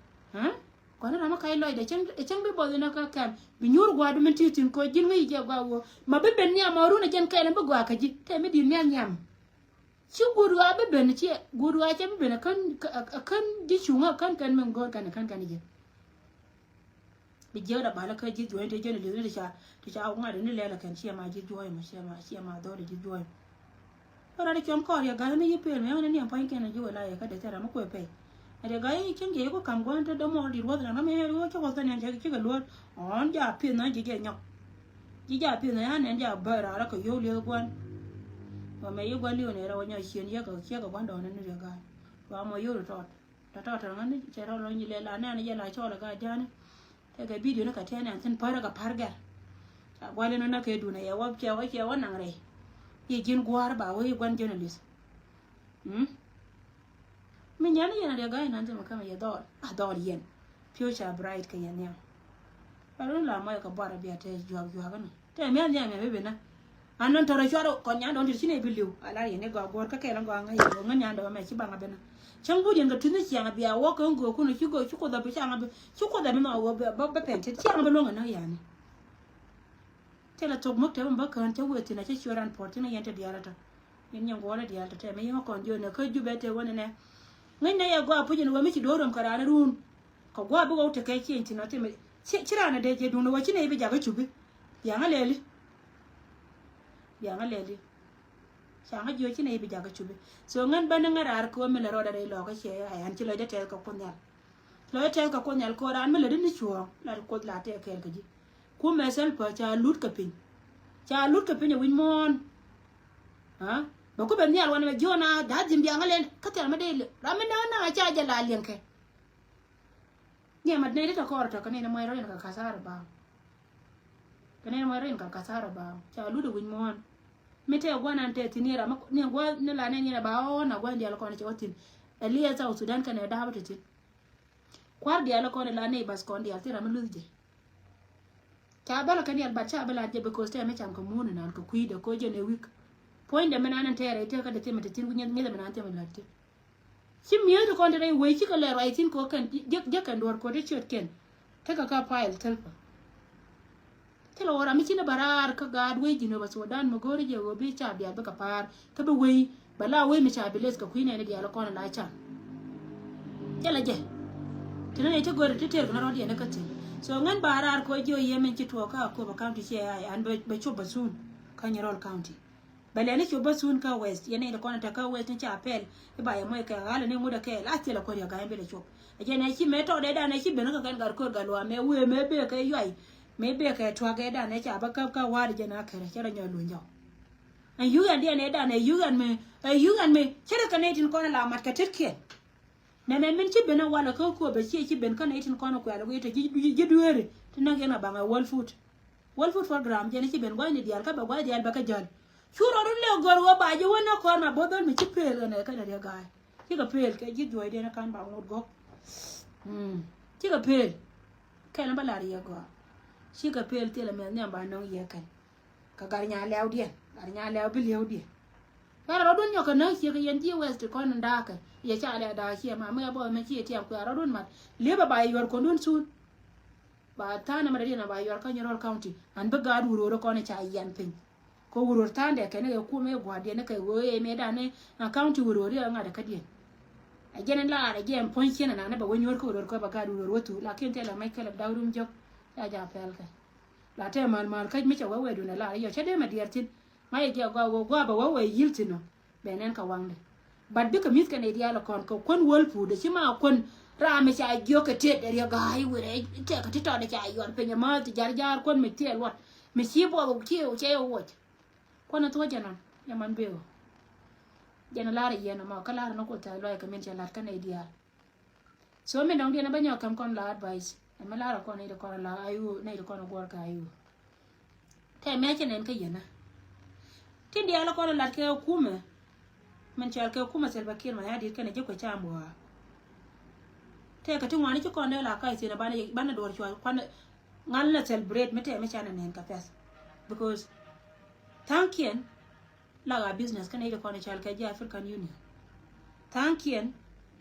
Kɔn ram mi kac lɔcdɛ cäŋ bi buɔth yɛ na kä kɛm bi nyuur gua̱a̱du min ti thi̱n kɔ ji̱n ŋäc jɛ gua̱a̱ wä ma bi ben nhiam ma run ɛ jɛn kɛɛl in bi gua̱a̱ kä ji̱ te mi di̱t nhiam nhiam. Ci guut ɣaa bi ben ciɛ guut ɣaa cɛ bi ben ɛ kän ɛ kän ji̱ cuŋä kän kän min go̱o̱r kän ɛ kän kän ji̱. Bi jiɛk da balä kä ji̱ juɔ̱ɔ̱ny ti jɛn ɛ li̱th ni ti ca ti ca ŋa̱t ni lɛl ɛ kɛn ciɛ ma ji̱ juɔ̱ɔ̱ny mɔ ciɛ ma ciɛ ma dhɔl ɛ ji̱ juɔ̱ɔ̱ny mɔ. Kä rat ɛ cuɔm kɔɔr yɛ ga̱l ni yi pel mɛ ɣän ni niɛm pua̱ny kɛn ɛ ji̱ wä la yɛ kä dee thil ram mi kuɛ pɛy. Ɛ dee ga̱l yi cieŋ jiɛ yi ku ka̱m gua̱n te dee muɔɔr di̱t wuɔth ran ram mi ɣän ri wä cä wuɔth thil niɛn cɛ kɛ luɔ̱ɔ̱r ɣɔ̱n ja pi̱th na ji̱ jɛ nyɔk. Ji̱ ja pi̱th na ya nɛn ja bär rat rɔ kɛ yio̱w lieth gua̱n. Wä mɛ yi gua̱n li̱w nɛ rɛ wä nyɔk cien yɛ kɛ ciek kɛ gua̱n dɔɔn ni riɛ ga̱l. Wä mɔ yio̱w ri tɔɔt. Tɔ̱tɔ̱ tɔ̱ ŋäni cɛ rɔl lɔny lɛ la nɛn jɛ la cɔl ɛ gaa jani. Tɛkɛ bidio ni kɛ tɛn ɛn thin pär ɛ kɛ pär gɛr. Ca guali ni näk kɛ dun ɛ yɛ wä cɛ wä cɛ wä naŋ rɛy. I̱ ji̱n gua̱a̱r ba wä i̱ gua̱n journalist. Mm. Mi nyani yɛn a riɛ ga̱a̱c nan thimɛ kɛmɛ yɛ dhɔɔl a dhɔɔl yɛn. Future bright kɛ yɛn nhiam. Ba run la mɔc kɛ buar a bia te juak juak ni te miath nhiam yɛn bi bi na. An nɔn tɔrɔ cuarɛ kɔn nyan dɔn ti ci ne bi liw a lar yɛn ni gɔaa guɔr kä kɛɛl gɔaa ŋa̱c yɛn gɔaa ŋa̱c nyan dɔn mɛ ci baŋ a bi na. Cäŋ but yɛn kɛ tuth ni ciaŋ a bia wä kɛ ŋo̱o̱ kun ci go̱o̱ ci kuoth a bi caŋ a bi ci kuoth a bi nhɔk wä bä pɛn tet ciaŋ a bi luɔ̱ŋ a näk yani. Tëë la thok mäk tɛpɛ bä kään cä wëë thi̱n a cä ciöt ran puɔ̱t thi̱n a yɛn te diaal a tɔ. Yɛn nyɛ guɔl a diaal tɔ tɛmɛ yɛn kä kɔn jiön ɛ kä jupɛ tëë wänɛ nɛ. Ŋäcnɛ yɛ gɔaa puc in wä mi ci do̱r röm kɛ raan run. Kɛ gua̱a̱ bi wä tekɛ cieny thi̱n a thimɛ ci raan a dee jɛ duundɛ wä ci nɛ i̱ bi jakä cupi. Biaŋä lɛli. Biaŋä lɛli. Caŋä jiö ci nɛ i̱ bi jakä cupi. So ŋän bä ni ŋä raar kɛ wä mi lɛ rɔɔdɛ rɛy lɔɔkä ciɛ a yan ci lɔcdɛ tɛth kɛ kun nhial. Lɔcdɛ tɛth kɛ kun nhial kɛ wä raan mi lɛ di ni cuɔ̱ɔ̱ŋ la di kuoth la tɛth kɛɛl kɛ ji̱. Kumɛ Salva ca lut kɛ piny. Ca lut kɛ piny ɛ wi̱c muɔ̱ɔ̱n. Bɛ ku bɛ nhial wanɛ mɛ jiɔn a da̱a̱ dhi̱n biaŋä lɛl kä thial mɛ dee lɛ ram mi da̱a̱ naŋ a ca jɛ la liɛŋkɛ. Niɛ mat nɛy di tɔ kɔɔr tɔ kɛ nɛy ni mɔc rɔ̱ in kɛ ka̱thaar ɛ baaŋ. Kɛ nɛy ni mɔc rɔ̱ in kɛ ka̱thaar ɛ baaŋ ca lut ɛ wi̱c muɔ̱ɔ̱n. Mi tɛɛ gua̱n an tɛɛ thi̱n ni ram ni gua̱n ni la nɛy ni ɛ ba ɣɔ̱ɔ̱n a gua̱n diaal kɔn cɛ wä thi̱n. Ɛ liɛth South Sudan kɛnɛ da̱a̱p ɛ te thi̱n. Kua̱r diaal kɔn ila neighbors kɔn diaal thil ram mi luth jɛ. Ca bäl kɛn diaal but ca bäl at jɛ because tɛmɛ cam kɛ muun inan kɛ kui̱dɛ ko jɛ nɛ wik. Puɔ̱nydɛ mi nan in tɛɛrɛ ite kä dɛ thimɛ te thin wi̱nyɛ ŋi̱thɛ mi nan thimɛ lät te. Ci mi̱eth ti kɔn te rɛy wei cikɛ lɛ ruac thin ko kɛn jɛ kɛn duɔ̱r ko te ciöt kɛn. Tekɛ ka pile thil pä. Thilɛ wä ram mi ci ni bä raar kä gaat wec Jinub Sudan mi go̱o̱ri jɛ ɣöö bi ca bial bikɛ pa̱a̱r kä bi wec bɛ la wec mi ca bi leth kɛ kui̱ nɛɛni diaal kɔn la can. Thilɛ jɛ ti ni nɛy ti go̱o̱ri ti tëër kɛ ni rɔ̱diɛn ni kä thi̱n. So ŋän ba raar kɛ wä jiö yɛ min ci tuɔɔk kä Akobo County ciɛ ay an bɛ cop bä thuun kä Nyirol County. Bɛ lɛni cop bä thuun kä West yɛn nɛy ti kɔn te kä West ni ca pɛl i̱ ba yɛ muɔc kɛ ɣa̱l ni ŋut ɛ kɛɛl a thilɛ kuäär yɛ ga̱a̱c bi lɛ cop. Ɛ jɛn ɛ ci mɛ tɔɔdɛ dan ɛ ci ben kä kɛn gat köör gat luaam mɛ wee mɛ bee kɛ yuay. Mëë bek kɛ tuak ɛ danɛ ca bä käp kä wa̱a̱ di jɛn a kärɛ cɛ rɔ nyɔk luny jɔk. Ɛn yuk ɛn diɛn ɛ danɛ yuk ɛn mi ɛ yuk ɛn mi cɛ rɛ kɛ nɛy tin kɔn ɛ la mat kɛ tetkiɛn. Nɛmɛ min ci ben ɛ walɛ kä kuɔp ɛ ciɛ ci ben kä nɛy tin kɔn ɛ kuɛl ɛ wee tɔ ji̱ dueeri ti näk yɛn a baŋ ɛ World Food. World Food Program jɛn ci ben gua̱cni diaal kä bɛ gua̱c diaal bɛ kä jäl. Cu rɔ run lɛ gör wä ba ji̱ wä nä kɔr ma bo̱th bän mi ci pëël kɛnɛ kɛnɛ riɛ ga̱a̱c. Cikɛ pëël kɛ ji̱ juɔ̱cdiɛn ɛ ka̱n ba ŋot gɔ̱k. Cikɛ pëël. Kɛn bä lar yɛ gɔaa. Cikɛ pëël thilɛ mɛth nhiam ba nɔŋ yɛ kɛn. Kɛ gat nya lɛwdiɛn gat nya lɛw bi liewdiɛn. Kɛn rɔ̱dun nyɔk kɛ näk ciek kɛ yɛn ji̱ wɛth ti kɔn in daakɛ yɛ ca lɛ daak ciɛ ma mi ɛ bɔth mɛ ci tiɛm kuɛ rɔ̱dun mat. Liepɛ ba yɛ yuɔr kɔndun thun. Ba tha̱a̱n ɛmɛ dee diɛn a ba yuɔr kä Nyirol County an bi gaat wuror kɔn ca yian piny. Kɛ wuror tha̱a̱n dɛ kɛn kɛ kum ɛ gua̱a̱r diɛn kɛ ɣöö ɛ mɛ dan ni a county wuror ɛ ŋa̱t kä diɛn. A jɛn in laar a jɛ ɛn puɔ̱ny ciɛn anan ni bɛ wä nyuɔr kä wuror kɛ bɛ gaat wuror wä thuk lakin tɛl a mɛc kɛl a dak rum jɔk. Ca ja pɛl kɛ la tɛ mal mal käc mi cɛ wä wɛ dun a laar yɔ cɛ dee mɛ diɛɛr thin. Ŋa̱c ɛ jɛ gɔaa wä gɔaa bɛ wä wɛ yil thin ɔ. Bɛ nɛn kɛ waŋdɛ. But bikɛ mi̱th kɛn i̱ diaal kɔn kɛ kuän wäl puutdɛ ci ma kuän ram mi ca jiök kɛ tet ɛ riɛk ga̱a̱c i̱ wërɛ tɛk kɛ ti tɔtdɛ ca yuɔr piny ɛmääth ti jar jar kuän mi thiɛɛl luɔt mi ci buɔth ci cɛ i̱ wuɔc. Kuän ɛ thuɔ̱c jɛ nɔn yɛ man bëë ɣöö jɛn ɛ la̱r ɛ yɛn ɛmɔ kä la̱r ɛ ni kuoth tɛth luac kɛ min cɛ la̱t kä nɛy diaal. So min dɔ̱ŋ diɛn ɛ bä nyɔk kɛm kɔn la advice ɛmɛ la̱r ɛ kɔn nɛy ti kɔn la ayuɔ nɛy ti kɔn ɛ guɔ̱r kɛ ayuɔ. Tɛ mɛ cɛ nɛn kä yɛn ɛ tin diaal ɛ kɔn ɛ la̱t kɛ kumɛ. Min cɔal kɛ kumɛ Salva Kiir Mayardit kɛnɛ ji̱ kuɛ cam buaa. Tɛ kɛ ti ŋuani ci kɔn dee la kac thi̱n ɛ banɛ banɛ duɔr cual kuanɛ. Ŋal nɛ celebrate mi tɛ mi canɛ nɛn kɛ pɛth. Because tha̱a̱ŋkiɛn la a business kɛnɛ iti kɔn ɛ cɔal kɛ ji̱ African Union. Tha̱a̱ŋkiɛn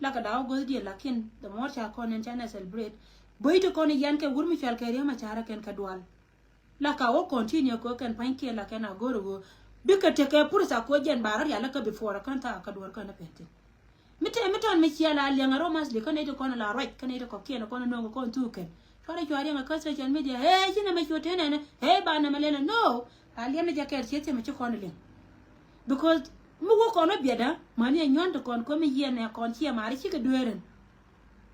la kɛ da̱a̱ wä go̱thdiɛn lakin the more ca kɔn nɛn canɛ celebrate. Böi ti kɔn ɛ yɛn kɛ wur mi cɔal kɛ riäm a ca̱rä kɛn kɛ dual. La ka wä continue kɛ kɛn pa̱nykiɛn la kɛn a go̱r ɛ ɣöö bikɛ tekɛ pursa kɛ jɛn ba rɔ rial kä before kän thaak kä duɔ̱r kän pɛn thi̱n. Mi te mi tɔn mi ciɛ la liɛŋ a romas li kän iti kɔn la ruac kän iti kɔkiɛn kɔn no̱o̱ŋ kɔn thuk kɛn cuarɛ cuarɛ ŋa kä social media hee ci nɛ mɛ cuɔ te nɛnɛ hee ba nɛ mɛ lɛnɛ no. A liɛm ni jɛ kɛɛl ciɛ thiɛ mɛ ci kɔn liɛŋ. Because mi wä kɔn wä biɛda mani a nyuan ti kɔn kɔ mi yiɛn nɛ kɔn ciɛ mari cikɛ dueeren.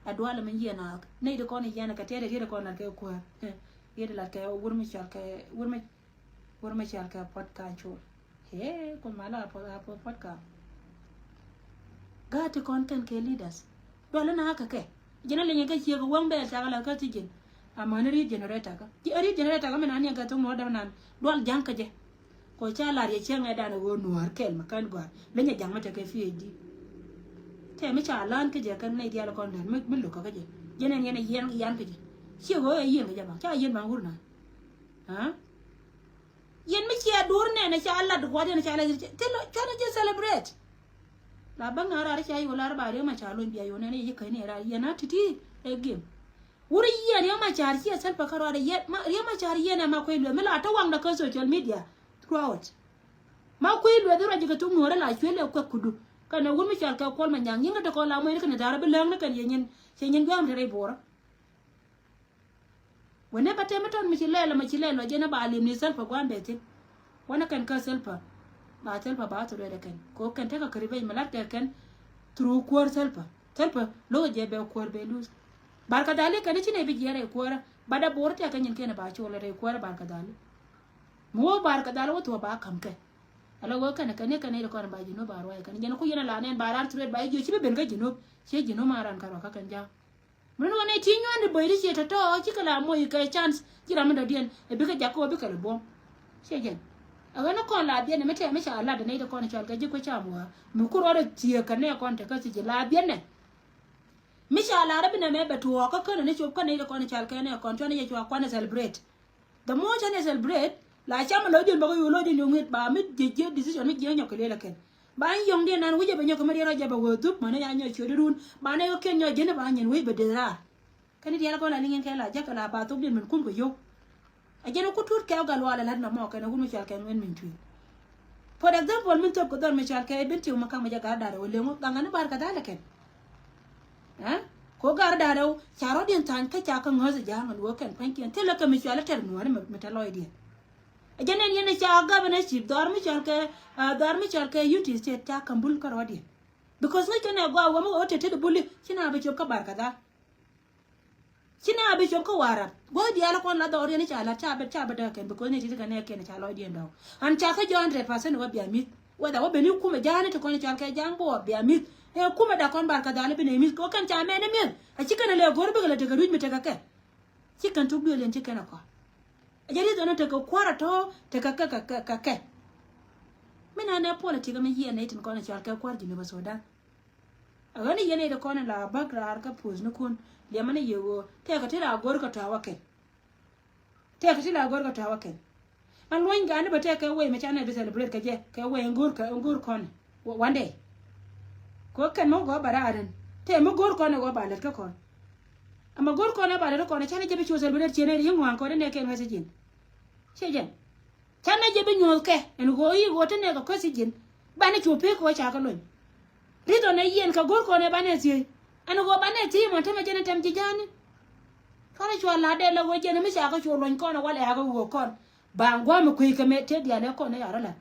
A dual mi yiɛn a nɛ iti kɔn yiɛn kɛ tɛɛrɛ riet kɔn lat kɛ kuäär. Riet lat kɛ wur mi cɔl kɛ wur mi wur mi cɔl kɛ puɔt ka̱n col. Hee kun ma la puɔt a puɔt puɔt ka̱n. Gaat ti kɔn kɛn kɛ leaders dual na kɛ kɛ. Jɛn a linyɛ kɛ ciek waŋ bɛɛl cakɛ la kä ti jɛn. Amäni riet generator kä riet generator kä mi nan yɛn kɛ thok nuɔr däm nan dual ja̱ŋ kä jɛ. Kɔ ca lar yɛ cäŋ ɛ dan ɛ ɣöö nuäär kɛl ma kän gɔ̱a̱r leny ɛ ja̱ŋ ma tekɛ P H D. Tɛ mi ca län kä jɛ kɛn nɛy diaal kɔn dɛr mi, mi lo̱k kä jɛ. Jɛ nɛn yɛn a yiɛn, yiɛn kä jɛ. Ciɛ ɣöö ɛ yiɛn kä jɛ ba. Ca yiɛn ba ŋur na. Ha? Yɛn mi cia duɔr nɛn a ca lat gua̱diɛn a ca lat. Thil cuanɛ jɛ celebrate. La bä ŋa̱ raar ca yol lar ba Riek Machar lony bia yol nɛn a yɛ ji̱ käni raar yɛn a ti̱ti̱ ɛ gem. Wur yiɛn Riek Machar ciɛ Salva Kiir ruaadɛ yɛn ma Riek Machar yɛn ɛ ma kuec lueth mi la tɔ waŋdɛ kä social media throughout. Ma kuec lueth ruac jɛ kɛ thok nuɔ̱ɔ̱rä la cuël ɛ kuɛk kudu. Kɛnɛ wur mi cɔal kɛ Kuɔl Manyang yɛn kä te kɔn la muɛni kɛnɛ da̱rä bi läŋni kɛn yɛ nyin cɛ nyin gua̱a̱m te rɛy buɔrä. Wënɛ ba tɛm mi tɔt mi ci lɛl ma ci lɛl lɔ jɛn a ba lim ni Salva gua̱a̱m bɛ thin. Wanɛ kɛn kä Salva ba Salva ba thurɛ dɛ kɛn ko kɛn tekɛ kɛ revenge mi lat kɛ kɛn through kuäär Salva. Salva lo̱k jɛ bɛ kuäär bɛ luth. Barkadhali kɛn ci nɛ bi jiɛɛr ɛ kuäärä ba dɛ bo̱o̱r tɛk kɛ nyin kɛn ba col rɛ kuäärä Barkadhali. Mi wä Barkadhali wä thuɔ̱k ba ka̱m kɛ. Ala wä kɛn kɛn kɛn i̱ kɔn ba ji̱ nup ba ruac kɛn jɛn ku yɛn a la nɛn ba raar thurɛ ba i̱ jiö ci bi ben kä ji̱ nup. Ciɛ ji̱ nup ma ran kɛ ruac kä kɛn ja̱a̱k. Min wä nɛ ti nyuan di böy di ciɛ tɔ̱tɔ̱ cikɛ la moc kɛ chance ci ram mi dɔ̱diɛn ɛ bikɛ jak kä wä bikɛ lɛ buɔ̱m. Ciɛ jɛn ɛ ɣän ni kɔn la biɛn ɛ mi tɛm mi ca lat ɛ nɛy ti kɔn cɔal kɛ ji̱ kuec cam wä mi kur ɣɔr ɛ thiëëk kɛ nɛ kɔn te kä thiec la biɛn ɛ. Mi ca lar bi nɛ mɛ bɛ tuɔɔk kä känɛ ni cop kä nɛy ti kɔn cal kɛ nɛ kɔn cuanɛ yɛ cua kuanɛ celebrate. The more cä nɛ celebrate la cam lɔcdiɛn bä kä yo̱o̱ lɔcdiɛn yo̱o̱ ŋi̱et ba mi jiɛ jiɛ decision mi jiɛ nyɔk kɛ lëë lɛ kɛn. Ba yɔ̱ŋdiɛn nan wi̱cɛ bɛ nyɔk kɛ mi riɛn rɔ jɛ bɛ wee dhup mänä ya nyɔk ciötdä run ba nɛ kä kiɛn nyɔk jiɛn ba nyin wec bɛ dee raar. Kɛn i̱ diaal kɔn la liŋ in kɛ la jäk kɛ la ba thokdiɛn min kum kɛ yio̱w. A jɛn ku tut kɛ gal wal a lat na mɔ kɛn a wun mi cual kɛn wen min tui̱. For example min thop kɛ dhɔr mi cual kɛ bin tiw ma kaŋ mi jɛ gar da̱rɛ wä leŋ wä gaŋ ani bar kɛ dhalɛ kɛn. Ɛ ko gar da̱rɛ wä ca rɔ̱diɛn tha̱a̱ny kä ca kä ŋäth ja̱a̱ŋ an wä kɛn pua̱nykiɛn thilɛ kɛ mi cual a tɛr nuɔ̱ɔ̱ri mi tɛ lɔcdiɛn. A jɛn ɛn yɛn a ca gabɛ na cip dhɔr mi cual kɛ dhɔr mi cual kɛ unity state ca kambul kä rɔ̱diɛn. Because ŋäc kɛn ɛ gɔaa wä mi wä tɛt tɛt buli ci na bi cop kä bar kɛ dhal. Ci na bi cop kä Warap gua̱th diaal kɔn la dhɔriɛn i̱ ca lat ca bɛ ca bɛ däk kɛn because ni ti ti kɛ nɛ kɛn ca lɔcdiɛn dɔ̱k. An ca kä jɔ̱ɔ̱n rɛt pa̱th sɛn wä bia mi̱th whether wä ben i̱ kumɛ ja̱a̱n i̱ ti kɔn i̱ cɔal kɛ ja̱a̱n buɔɔr bia mi̱th. Ɛ kumɛ dak kɔn bar kɛ dhali bi nɛ mi̱th kɛ wä kɛn ca mɛn i̱ mi̱th a ci kɛn ɛ lɛ go̱r bikɛ lɛ tekɛ ruic mi tekɛ kɛ. Ci kɛn thuk duëël yɛn ci kɛn ɛ kɔn. A jɛ ri̱th ɣän ɛ tekɛ kua̱r a tɔ̱ tekɛ kɛ kɛ kɛ kɛ. Mi na nɛ politik mi yiɛn nɛ i̱ tin kɔn i̱ cɔal kɛ kua̱r Jinub Sudan. A ɣän i̱ yɛn i̱ ti kɔn in la bäk raar kä puɔ̱th ni kun liɛmä ni yɛ ɣöö tɛkɛ ti la go̱r kɛ tɔ̱a̱ wä kɛn. Tɛkɛ ti la go̱r kɛ tɔ̱a̱ wä kɛn. Ɛn luɔ̱ny ga̱a̱ni bɛ tɛkɛ wee mɛ canɛ bi celebrate kɛ jɛ kɛ wee in go̱r kɛ in go̱r kɔn. One day. Kɛ kɛn mɛ wä gɔɔ ba raar in tɛ mɛ go̱r kɔn in gɔɔ ba lät kä kɔn. Ɛmɛ go̱r kɔn in ba lät kä kɔn in canɛ jɛ bi cu celebrate ciɛn in ri ŋua̱a̱ŋ kɔn in nɛ kɛn ŋäth i̱ ji̱n. Ciɛ jɛn. Canɛ jɛ bi nyuɔ̱th kɛ ɛn ɣöö i̱ ɣöö te nɛɛk ɛ kueth i̱ ji̱n. Banɛ cu pek kɛ ɣöö ca kɛ lony. Ri̱th ɔ nɛ yiɛn kɛ go̱r kɔn ɛ banɛ thiec. Ɛn ɣöö banɛ thiec mɔ tämɛ jɛn ɛ tɛm ji̱ ja̱a̱ni. Kɔn ɛ cua la̱t dee lɛ ɣöö jɛn ɛ mi ca kɛ cu lony kɔn ɛ walɛ a kɛ ɣöö kɔn. Ba ŋua̱a̱m ɛ kuec kɛ mɛ te diaal ɛ kɔn ɛ ya̱r ɛ la̱t.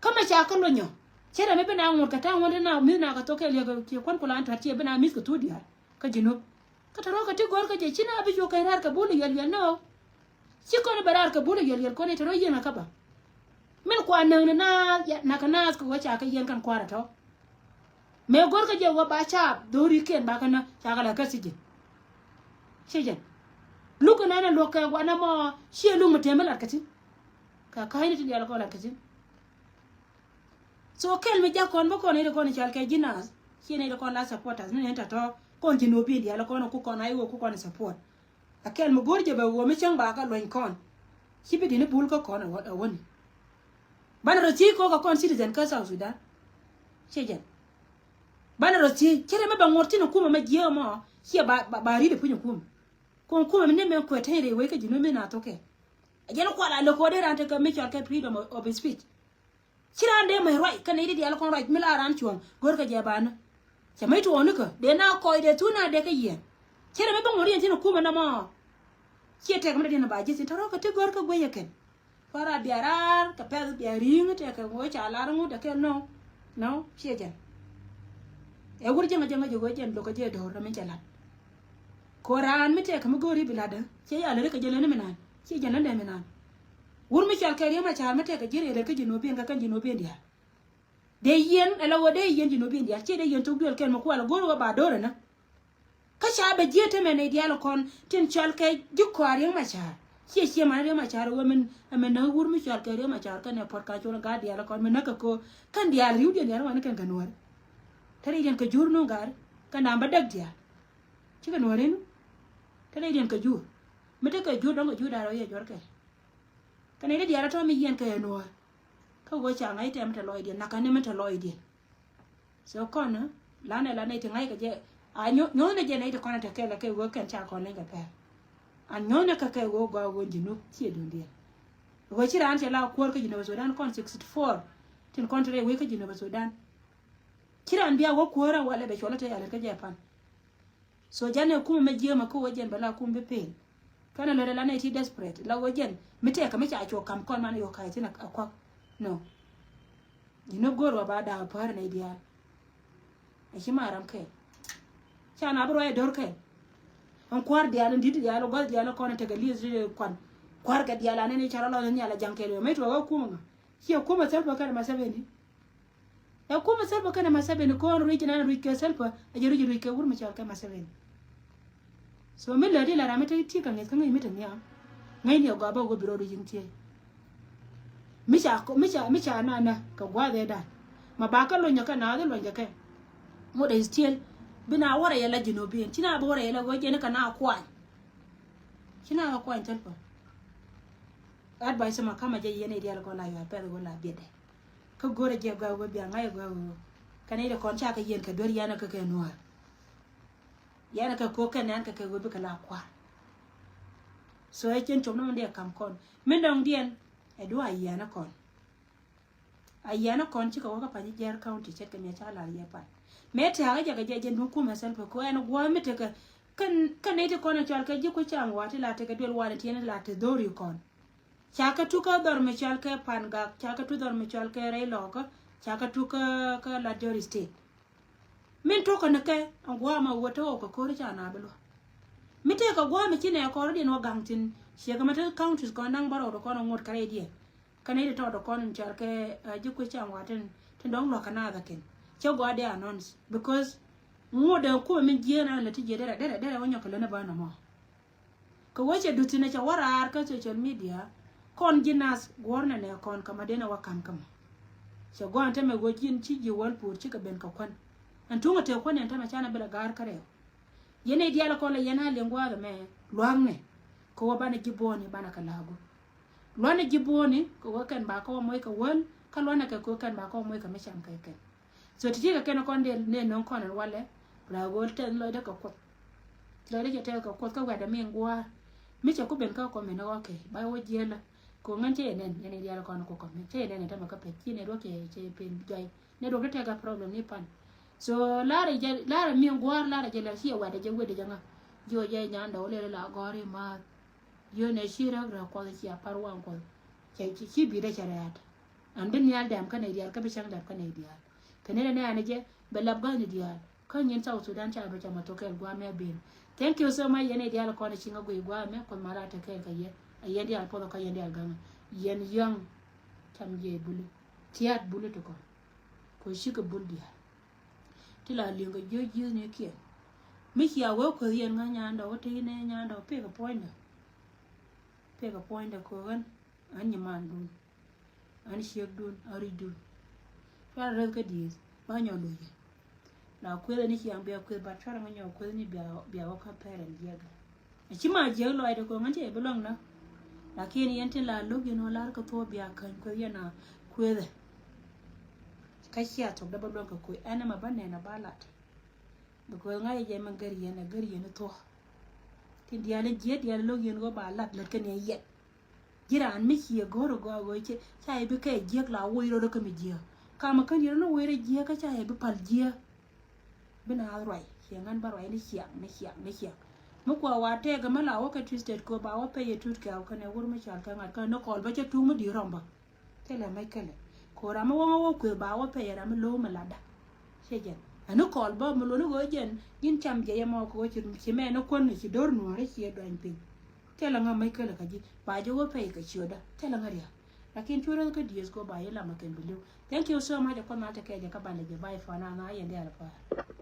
Kä mɛ ca kɛ lony ɔ. Cɛ rɛ mi bi na ŋuɔ̱t kɛ ta̱a̱ ŋuɔ̱t ɛ na mi̱th na kɛ thok kɛ liɛk kɛ ciɛ kuan ku la ɛn tɔ̱t ciɛ bi na mi̱th kɛ thuk diaal. Kä ji̱ nup. Kä te rɔ̱ kɛ ti gɔ̱r kä jɛ ci na bi cuɔ kɛ raar kɛ bul yɛl yɛl nɔ. Ci kɔn bɛ raar kɛ bul yɛl yɛl kɔn i̱ te rɔ̱ yiɛn kä bä. Min kua näk ni naath ya nakä naath kɛ wä ca kɛ yiɛn kɛn kua̱r a tɔ̱. Mëë gɔ̱r kä jɛ wä ba ca dho̱rikiɛn ba kɛ nä ca kɛ la kä thi̱ji̱n. Thi̱ji̱n. Luk kɛ nɛn a luɔk kɛ wanɛ mɔ ciɛ luk mi tëë mi lat kɛ thi̱n. Kɛ ka̱cni ti diaal kɔn lat kɛ thi̱n. So kɛl mi jak kɔn bä kɔn nɛy ti kɔn i̱ cal kɛ ji̱ naath ciɛ nɛy ti kɔn la supporters ni nɛn tɔ̱tɔ̱ kɔn ji̱ nuɔ̱ɔ̱p in diaal kɔn ku kɔn a i̱ wä ku kɔn i̱ support. A kɛl mi go̱r jɛ bɛ wä mi cäŋ ba kɛ luɔ̱ny kɔn ci bi di̱t ni bul kä kɔn ɛ wäni. Banɛ rɔ thiec kɔk kɛ kɔn citizen kä South Sudan. Ciɛ jɛn. Banɛ rɔ thiec cɛ rɛ mi bɛ ŋuɔ̱t thin kumɛ mɛ jiääk mɔ ciɛ ba ba ri̱t ɛ puny ɛ kumɛ. Kɔn kumɛ mi ni mɛ kuɛ teny rɛy wec kä ji̱ nuɔ̱ɔ̱p in a thokɛ. A jɛn kual a lo̱k kɔn dee ran tekɛ mi cɔl kɛ freedom of speech. Ci raan dee mec ruac kɛn nɛy ti diaal kɔn ruac mi la raan cuɔ̱ŋ go̱rkɛ jɛ banä. Cɛ mec tuɔɔk nikä dee na kɔc dee thun na dee kä yiɛn. Ci rɛ mi bä ŋuɔ̱t yɛn thi̱n kumɛ nɔmɔ. Ciɛ tɛk mi dee diɛn ba ji̱ thi̱n tɔ̱rɔ̱ kɛ ti go̱rkɛ guecä kɛn. Kua̱r a bia raar kɛ pɛth bia ri̱i̱ŋ tɛk kɛ ŋuɔ̱c ca lar ŋut dee kɛ nɔ. Nɔ ciɛ jɛn. Ɛ wur jäŋä jäŋä jɛ ɣöö jɛn lo̱kɛ jɛ do̱r rɛ mi cɛ la̱t. Ko raan mi tɛk kɛ mi go̱o̱ri bi la̱tdä ciɛ ya lät kɛ jɛ lät ni mi naan ciɛ jɛn lät dee mi naan. Wur mi cɔal kɛ Riek Machar mi tɛkɛ ji̱ rɛy lät kä ji̱ nuɔ̱ɔ̱p in kä kɛn ji̱ nuɔ̱ɔ̱p in diaal. Dee yiɛn ɛlɛ ɣöö dee yiɛn ji̱ nuɔ̱ɔ̱p in diaal ciɛ dee yiɛn thok duël kɛn mi kual go̱o̱r ɣöö ba do̱r ɛnä. Kä ca bɛ ji̱ tämɛ nɛy diaal kɔn tin cɔal kɛ ji̱ kɔaar Riek Machar ciɛ ciɛ man Riek Machar ɣöö min ɛmɛ näk wur mi cɔal kɛ Riek Machar kɛn ɛ puɔ̱t ka col gaat diaal kɔn mi näk kɛ köör kɛn diaal ri̱wdiɛn diaal wan kɛn kɛ nuɔ̱ɔ̱ri. Te rɛydiɛn kɛ jur nuŋ gari kɛ nam bä däk diaal. Cikɛ nuɔ̱ɔ̱r inu. Te rɛydiɛn kɛ jur. Mi tekɛ jur dɔ̱ŋ kɛ jur da̱r ɔ yɛ juɔ̱r kɛ. Kɛ nɛy ti diaal a tɔ̱ mi yiɛn kɛ yɛ nuɔ̱ɔ̱r. Kä ɣöö ca ŋa̱c tɛm mi te lɔcdiɛn nakä ni mi te lɔcdiɛn. So kɔn lanɛ la nɛy ti ŋa̱c kɛ jɛ a nyuɔ̱thni jɛ nɛy ti kɔn a te kɛl a kɛ ɣöö kɛn ca kɔn leny kɛ pɛr. An nyuɔ̱thni kɛ kɛ ɣöö gɔaa ɣöö Junub ciɛ duŋdiɛn. Ɣöö ci raan cɛ la kuäär kä Junub Sudan kɔn sixty four tin kɔn te rɛy wec kä Junub Sudan. Ci raan bia wä kuäärä walɛ bɛ cuɔlä te yalɛt kä jɛ pan. So janɛ kumɛ mɛ jiämɛ kä wä jɛn bɛ la kum bi pen. Kɛnɛ lät la nɛ ti desperate la wä jɛn mi tɛkɛ mi ca cuɔ kam kɔn man yɔ ka̱c thin a kuak. No. Ji̱n ni go̱r wä ba da̱a̱ päär nɛ diaal. A ci ma ram kɛl. Ca na bi ruac a do̱r kɛl. Ɛn kua̱r diaal ɛn di̱t diaal ɛn gua̱th diaal ɛn kɔn ɛn tekɛ lieth ti kuan. Kua̱r kɛ diaal anɛ ni ca rɔ lɔth ɛn nhial a ja̱ŋ kɛl yɔ mɛ tuɔk ɛ kumɛ ŋa. Ci ɛ kumɛ thäl pä kɛn ɛ ma seven ni. Ɛ kumɛ Salva kɛnɛ Museveni kɔn ruic kɛnɛ ruic kɛ Salva a jɛ ruic ruic kɛ wur mi cɔal kɛ Museveni. So mi lɛ di la ram mi te ti kɛ ŋi̱th kä ŋi̱th mi te nhiam. Ŋi̱th ni a gɔaa bä wä bi rɔ ruic in tiey. Mi ca mi ca mi ca na na kɛ gua̱a̱th ɛ dan. Ma ba kä luɔ̱ny kɛ na dhi luɔ̱ny kɛ kɛ. Ŋot ɛ still bi na wä rɛ yɛ la Junubin ci na bi wä rɛ yɛ la wä jɛ ni kɛ na kuany. Ci na kɛ kuany Salva. Advice ma kama jɛ yɛn ɛ dial kɔ la yɔ a pɛth wä la biɛdɛ. Kä go̱rɛ jɛ gɔaa wä bia ŋa̱c gɔaa wä. Kɛn i̱ dɛ kɔn ca kɛ yɛn kɛ duer yɛn kɛ kɛ nuäär. Yɛn kɛ ko̱k kɛn nɛn kɛ kɛ wä bikɛ la kua̱r. So ɛ cien cop ni mɛ dee kam kɔn min dɔŋ diɛn ɛ duaa yɛn kɔn. A yɛn kɔn cikɛ wä kä Panyijiar County ce̱tkɛ miɛ ca lar yɛ pan. Mɛ tɛ̈kä jɛ kɛ jɛ jɛ duŋ kumɛ Salva kɛ ɛn gua̱a̱th mi tekɛ kɛn kɛn i̱ ti kɔn ɛ cɔal kɛ ji̱ kui̱ ca ŋua̱a̱ ti la tekɛ duel wanɛ tiɛn la te dho̱ri kɔn. Ca kɛ tuk kä dhɔr mi cɔal kɛ Pangak, ca kɛ tuk dhɔr mi cɔal kɛ Rɛy Lɔkä, ca kɛ tuk kä kä Lat Jɔr State. Min tok kɛ ni kɛ ɛn gua̱a̱ ma wä te ɣɔw kɛ ko̱ri ca na bi luɔ. Mi tëë kɛ gua̱a̱ mi ci nɛ kɔr diɛn wä gaŋ tin ciɛ kɛ ma te counties kɔn da̱ŋ bä rɔɔd kɔn ŋot kɛ rɛy diɛn. Kɛ ni ti tɔɔt kɔn in cɔal kɛ ji̱ kui̱ ca ŋua̱a̱ tin tin dɔ̱ŋ luɔ̱k kɛ naath kɛn cɛ gua̱a̱ dee announce because ŋot ɛn kumɛ min jieen an lɛ ti jiɛ derɛ derɛ derɛ wä nyɔk kɛ lä ni bä nɔmɔ. Kɛ wecɛ duthi nɛ cɛ wä raar kä social media kɔn ji̱ nath guɔ̱r nɛ nɛ kɔn kä ma denɛ wä ka̱n kä ma. Cɛ gua̱a̱n tämɛ wec ji̱n ci ji̱ wäl puur cikɛ ben kɛ kuän. Ɛn tuŋ ɛ tëë kuän ɛn tämɛ canɛ bilɛ ga̱a̱r kä rɛw. Yɛn ɛ diaal kɔn lɛ yɛn a liŋ gua̱a̱th ɛmɛ lua̱a̱ŋnɛ kɛ wä banɛ ji̱ buɔ̱ɔ̱ni banɛ kɛ la̱a̱ku. Lua̱nɛ ji̱ buɔ̱ɔ̱ni kɛ wä kɛn ba kä wä moc kɛ wäl kä lua̱nɛ kɛ kɛ wä kɛn ba kä wä moc kɛ mi cam kɛ kɛn. So ti ti kɛ kɛn kɔn dee nɛ no̱ŋ kɔn ɛn walɛ la go̱o̱l tɛth lɔcdä kɛ Kuoth. Lɔcdä cɛ tɛth kɛ Kuoth kä wɛ̈tdɛ mi in gua̱a̱r. Mi cɛ ku ben kä kɔm in ɣɔkɛ ba wä jiɛlä. Kɛ ɣän cɛ yɛ nɛn yɛn in diaal kɔn ku kɔm cɛ yɛ nɛn in tämɛ kä pɛc ci nɛ duɔ̱k cɛ cɛ pen jɔy nɛ duɔ̱k ti tɛk a problem ni pan. So larɛ jɛ larɛ mi in gua̱a̱r larɛ jɛ lɛ ci yɛ wɛ̈tdɛ jɛ wetdɛ jɛ ŋa. Jiɔ jɛ nyan dɔw lɛl la gɔ̱r in maath. Yio̱n ɛ ci rɛk rɛk Kuɔth cia par waŋ Kuɔth. Cɛ ci bi dee cɛ rɛɛt. An bi nhial dɛm kä nɛy diaal kä bi cäŋ dɛm kä nɛy diaal. Kɛ ni dee nɛ an jɛ bɛ lap gɔ̱a̱th ni diaal kä nyin South Sudan ca bɛ ca ma thok kɛɛl gua̱a̱ mɛ ben. Thank you so much yɛn nɛy diaal kɔn ɛ ci ŋä guiy gua̱a̱ mɛ Kuɔth ma la te kɛɛl kɛ yɛ. A yɛn diaal puɔth kä yɛn diaal gaŋ. Yɛn yɔ̱ŋ cam jɛ buli tiaat buli ti kɔn. Kɛ cikɛ bul diaal. Ti la liŋ kɛ jiö jiöthnikiɛn. Mi cia wee kueth yɛn ŋä nyandɔ wä tëë nɛ nyandɔ pekɛ puɔ̱nydɛ. Pekɛ puɔ̱nydɛ kɛ ɣän an nyimandun. An ciekdun an ricdun. Cuarɛ reth kä dieth ba nyɔ lo̱cɛ. La kueth ni ciaŋ bia kueth ba cuarɛ ŋä nyɔ kueth ni bia bia wä kä pɛrɛn jiɛkɛ. Ci ma jiäk lɔcdɛ kɛ ɣän cɛ bi luäŋ na. Lakin yɛn tin la lo̱k yɛn wä lar kä thuɔ̱ɔ̱p bia käny kueth yɛn a kuethɛ. Kä cia thok dee bä luäŋ kɛ kuec ɛn ɛmɛ bä nɛn a ba lat. Because ŋa̱c jɛ mɛ gär yɛn ɛ gär yɛn thuɔ̱k. Tin diaal in jiɛt diaal in lo̱k yɛn ɣöö ba lat lät kɛn yɛn yɛt. Ji̱ raan mi cie go̱r ɛ gɔaa ɣöö cɛ ca yɛ bi kɛ jiäk la woc rot kä mi jiäk. Kamɛ kän yɛn rot ni woc rɛ jiäk kä ca yɛ bi pal jiäk. Bi naath ruac ciɛ ŋän bä ruac ni ciaŋ ni ciaŋ ni ciaŋ. Mi kua wa tɛɛk ɛmɛ la wä kɛ twisted kɛ ba wä pɛy ɛ tut kɛ a kɛn ɛ wur mi cal kɛ ŋa̱t kɛn ni kɔl bä cɛ tuŋ mi di̱i̱t rɔm bä. Thilɛ mec kɛlɛ kɛ ɣöö ram mi wäŋä wä kuëth ba wä pɛy ɛ ram mi lo̱o̱ mi latdä. Cɛ jɛn ɛn ni kɔl bä mi lo̱ni ɣöö jɛn ji̱n cam jɛ yɛ mɔ kɛ ɣöö ci mɛ ni kuän ci do̱r nuɔ̱ɔ̱ri ci yɛ duany piny. Thilɛ ŋä mec kɛlɛ kä ji̱ ba jɛ wä pɛy kɛ ciötdä thilɛ ŋä ria̱. Lakin cu rɛth kä dieth kɛ ɣöö ba yɛ lamä kɛn bi li̱w. Thank you so much ɛ kuɔth mal tekɛ jɛ kä bandɛ jɛ bay fana na yɛn diaal pa̱a̱r.